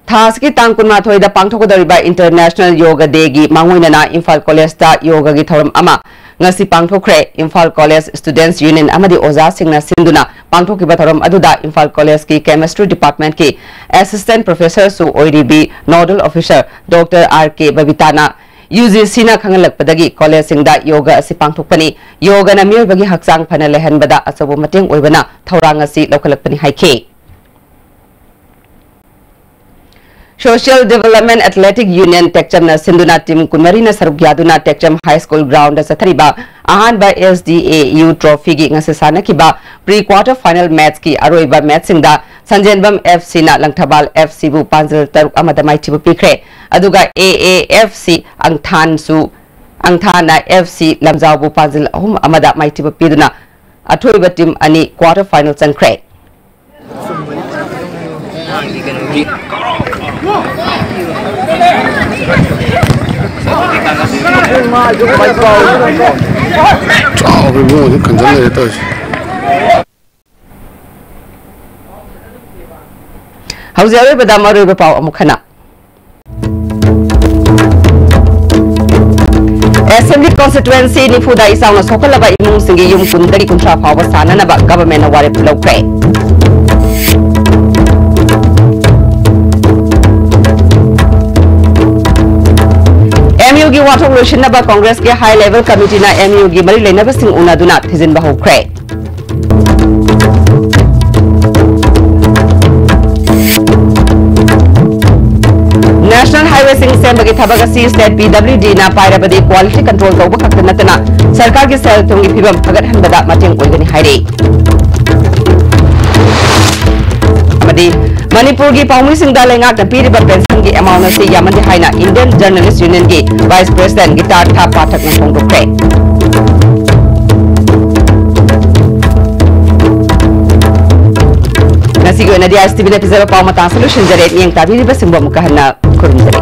ꯊꯥ ꯑꯁꯤꯒꯤ ꯇꯥꯡ ꯀꯨꯟꯃꯥꯊꯣꯏꯗ ꯄꯥꯡꯊꯣꯛꯀꯗꯧꯔꯤꯕ ꯏꯟꯇꯔꯅꯦꯁꯅꯦꯜ ꯌꯣꯒꯥ ꯗꯦꯒꯤ ꯃꯥꯡꯑꯣꯏꯅꯅ ꯏꯝꯐꯥꯜ ꯀꯣꯂꯦꯖꯇ ꯌꯣꯒꯥꯒꯤ ꯊꯧꯔꯝ ꯑꯃ ꯉꯁꯤ ꯄꯥꯡꯊꯣꯛꯈ꯭ꯔꯦ꯫ ꯏꯝꯐꯥꯜ ꯀꯣꯂꯦꯖ ꯁ꯭ꯇꯨꯗꯦꯟꯠꯁ ꯌꯨꯅꯤꯌꯟ ꯑꯃꯗꯤ ꯑꯣꯖꯥꯁꯤꯡꯅ ꯁꯤꯟꯗꯨꯅ ꯄꯥꯡꯊꯣꯛꯈꯤꯕ ꯊꯧꯔꯝ ꯑꯗꯨꯗ ꯏꯝꯐꯥꯜ ꯀꯣꯂꯦꯖꯀꯤ ꯀꯦꯃꯤꯁꯇ꯭ꯔꯤ ꯗꯤꯄꯥꯔꯠꯃꯦꯟꯠꯀꯤ ꯑꯦꯁꯤꯁꯇꯦꯟꯠ ꯄ꯭ꯔꯣꯐꯦꯁꯔꯁꯨ ꯑꯣꯏꯔꯤꯕꯤ nodal officer doctor R K ꯕꯕꯤꯇꯥꯅ UGCꯅ ꯈꯪꯍꯜꯂꯛꯄꯗꯒꯤ ꯀꯣꯂꯦꯖꯁꯤꯡꯗ ꯌꯣꯒ ꯑꯁꯤ ꯄꯥꯡꯊꯣꯛꯄꯅꯤ꯫ ꯌꯣꯒꯅ ꯃꯤꯑꯣꯏꯕꯒꯤ ꯍꯛꯆꯥꯡ ꯐꯅ ꯂꯩꯍꯟꯕꯗ ꯑꯆꯧꯕ ꯃꯇꯦꯡ ꯑꯣꯏꯕꯅ ꯊꯧꯔꯥꯡ ꯑꯁꯤ ꯂꯧꯈꯠꯂꯛꯄꯅꯤ ꯍꯥꯏꯈꯤ꯫ Social Development Athletic Union ꯇꯦꯛꯆꯝꯅ ꯁꯤꯟꯗꯨꯅ ꯇꯤꯝ ꯀꯨꯟꯃꯔꯤꯅ ꯁꯔꯨꯛ ꯌꯥꯗꯨꯅ ꯇꯦꯛꯆꯝ ꯍꯥꯏ ꯁ꯭ꯀꯨꯜ ꯒ꯭ꯔꯥꯎꯟꯗ ꯆꯠꯊꯔꯤꯕ ꯑꯍꯥꯟꯕ SDAU ꯇ꯭ꯔꯣꯐꯤꯒꯤ ꯉꯁꯤ ꯁꯥꯟꯅꯈꯤꯕ ꯄ꯭ꯔꯤ ꯀ꯭ꯋꯥꯔꯇꯔ ꯐꯥꯏꯅꯦꯜ ꯃꯦꯆꯀꯤ ꯑꯔꯣꯏꯕ ꯃꯦꯆꯁꯤꯡꯗ ꯁꯟꯖꯦꯟꯕꯝ FCꯅ ꯂꯪꯊꯕꯥꯜ FCꯕꯨ ꯄꯥꯟꯖꯤꯜ ꯇꯔꯨꯛ ꯑꯃꯗ ꯃꯥꯏꯊꯤꯕ ꯄꯤꯈ꯭ꯔꯦ꯫ ꯑꯗꯨꯒ AAFC ꯑꯪꯊꯥꯟꯁꯨ, ꯑꯪꯊꯥꯅ FC ꯂꯝꯖꯥꯎꯕꯨ ꯄꯥꯟꯖꯤꯜ ꯑꯍꯨꯝ ꯑꯃꯗ ꯃꯥꯏꯊꯤꯕ ꯄꯤꯗꯨꯅ ꯑꯊꯣꯏꯕ ꯇꯤꯝ ꯑꯅꯤ ꯀ꯭ꯋꯥꯔꯇꯔ ꯐꯥꯏꯅꯦꯜ ꯆꯪꯈ꯭ꯔꯦ꯫ ꯆꯥꯎꯕ ꯏꯕꯨꯡꯉꯣꯁꯤ ꯈꯟꯖꯟ ꯂꯩꯔꯦ ꯇꯧꯔꯤꯁꯦ꯫ ꯍꯧꯖꯤꯛ ꯑꯔꯣꯏꯕꯗ ꯃꯔꯨꯑꯣꯏꯕ ꯄꯥꯎ ꯑꯃꯨꯛ ꯍꯟꯅ꯫ Assembly constituency ꯅꯤꯐꯨꯗ ꯏꯆꯥꯎꯅ ꯁꯣꯛꯍꯜꯂꯕ ꯏꯃꯨꯡꯁꯤꯡꯒꯤ ꯌꯨꯝ ꯀꯨꯟꯗꯒꯤ ꯀꯨꯟꯊ꯭ꯔꯥ ꯐꯥꯎꯕ ꯁꯥꯅꯅꯕ governmentꯅ ꯋꯥꯔꯦꯞ ꯂꯧꯈ꯭ꯔꯦ꯫ MUꯒꯤ ꯋꯥꯊꯣꯛ ꯂꯣꯏꯁꯤꯟꯅꯕ Congressꯀꯤ high level committeeꯅ MUꯒꯤ ꯃꯔꯤ ꯂꯩꯅꯕꯁꯤꯡ ꯎꯅꯗꯨꯅ ꯊꯤꯖꯤꯟꯕ ꯍꯧꯈ꯭ꯔꯦ꯫ National highwayꯁꯤꯡ ꯁꯦꯝꯕꯒꯤ ꯊꯕꯛ ꯑꯁꯤ state PWDꯅ ꯄꯥꯏꯔꯕꯗꯤ quality control ꯇꯧꯕ ꯈꯛꯇ ꯅꯠꯇꯅ ꯁꯔꯀꯥꯔꯒꯤ ꯁꯦꯜ ꯊꯨꯝꯒꯤ ꯐꯤꯕꯝ ꯐꯒꯠꯍꯟꯕꯗ ꯃꯇꯦꯡ ꯑꯣꯏꯒꯅꯤ ꯍꯥꯏꯔꯤ꯫ ꯑꯃꯗꯤ ꯃꯅꯤꯄꯨꯔꯒꯤ ꯄꯥꯎꯃꯤꯁꯤꯡꯗ ꯂꯩꯉꯥꯛꯅ ꯄꯤꯔꯤꯕ pensionꯒꯤ amount ꯑꯁꯤ ꯌꯥꯝꯃꯟꯗꯦ ꯍꯥꯏꯅ Indian Journalist Unionꯒꯤ vice president ꯒꯤꯇꯥꯔꯊꯥ ꯄꯥꯊꯛꯅ ꯐꯣꯡꯗꯣꯛꯈ꯭ꯔꯦ꯫ ꯉꯁꯤꯒꯤ ꯑꯣꯏꯅꯗꯤ ISTVꯅ ꯄꯤꯖꯕ ꯄꯥꯎ ꯃꯇꯥꯡꯁꯤ ꯂꯣꯏꯁꯤꯟꯖꯔꯦ꯫ ꯃꯤꯠꯌꯦꯡ ꯇꯥꯕꯤꯔꯤꯕꯁꯤꯡꯕꯨ ꯑꯃꯨꯛꯀ ꯍꯟꯅ ꯈꯨꯔꯨꯝꯖꯔꯤ꯫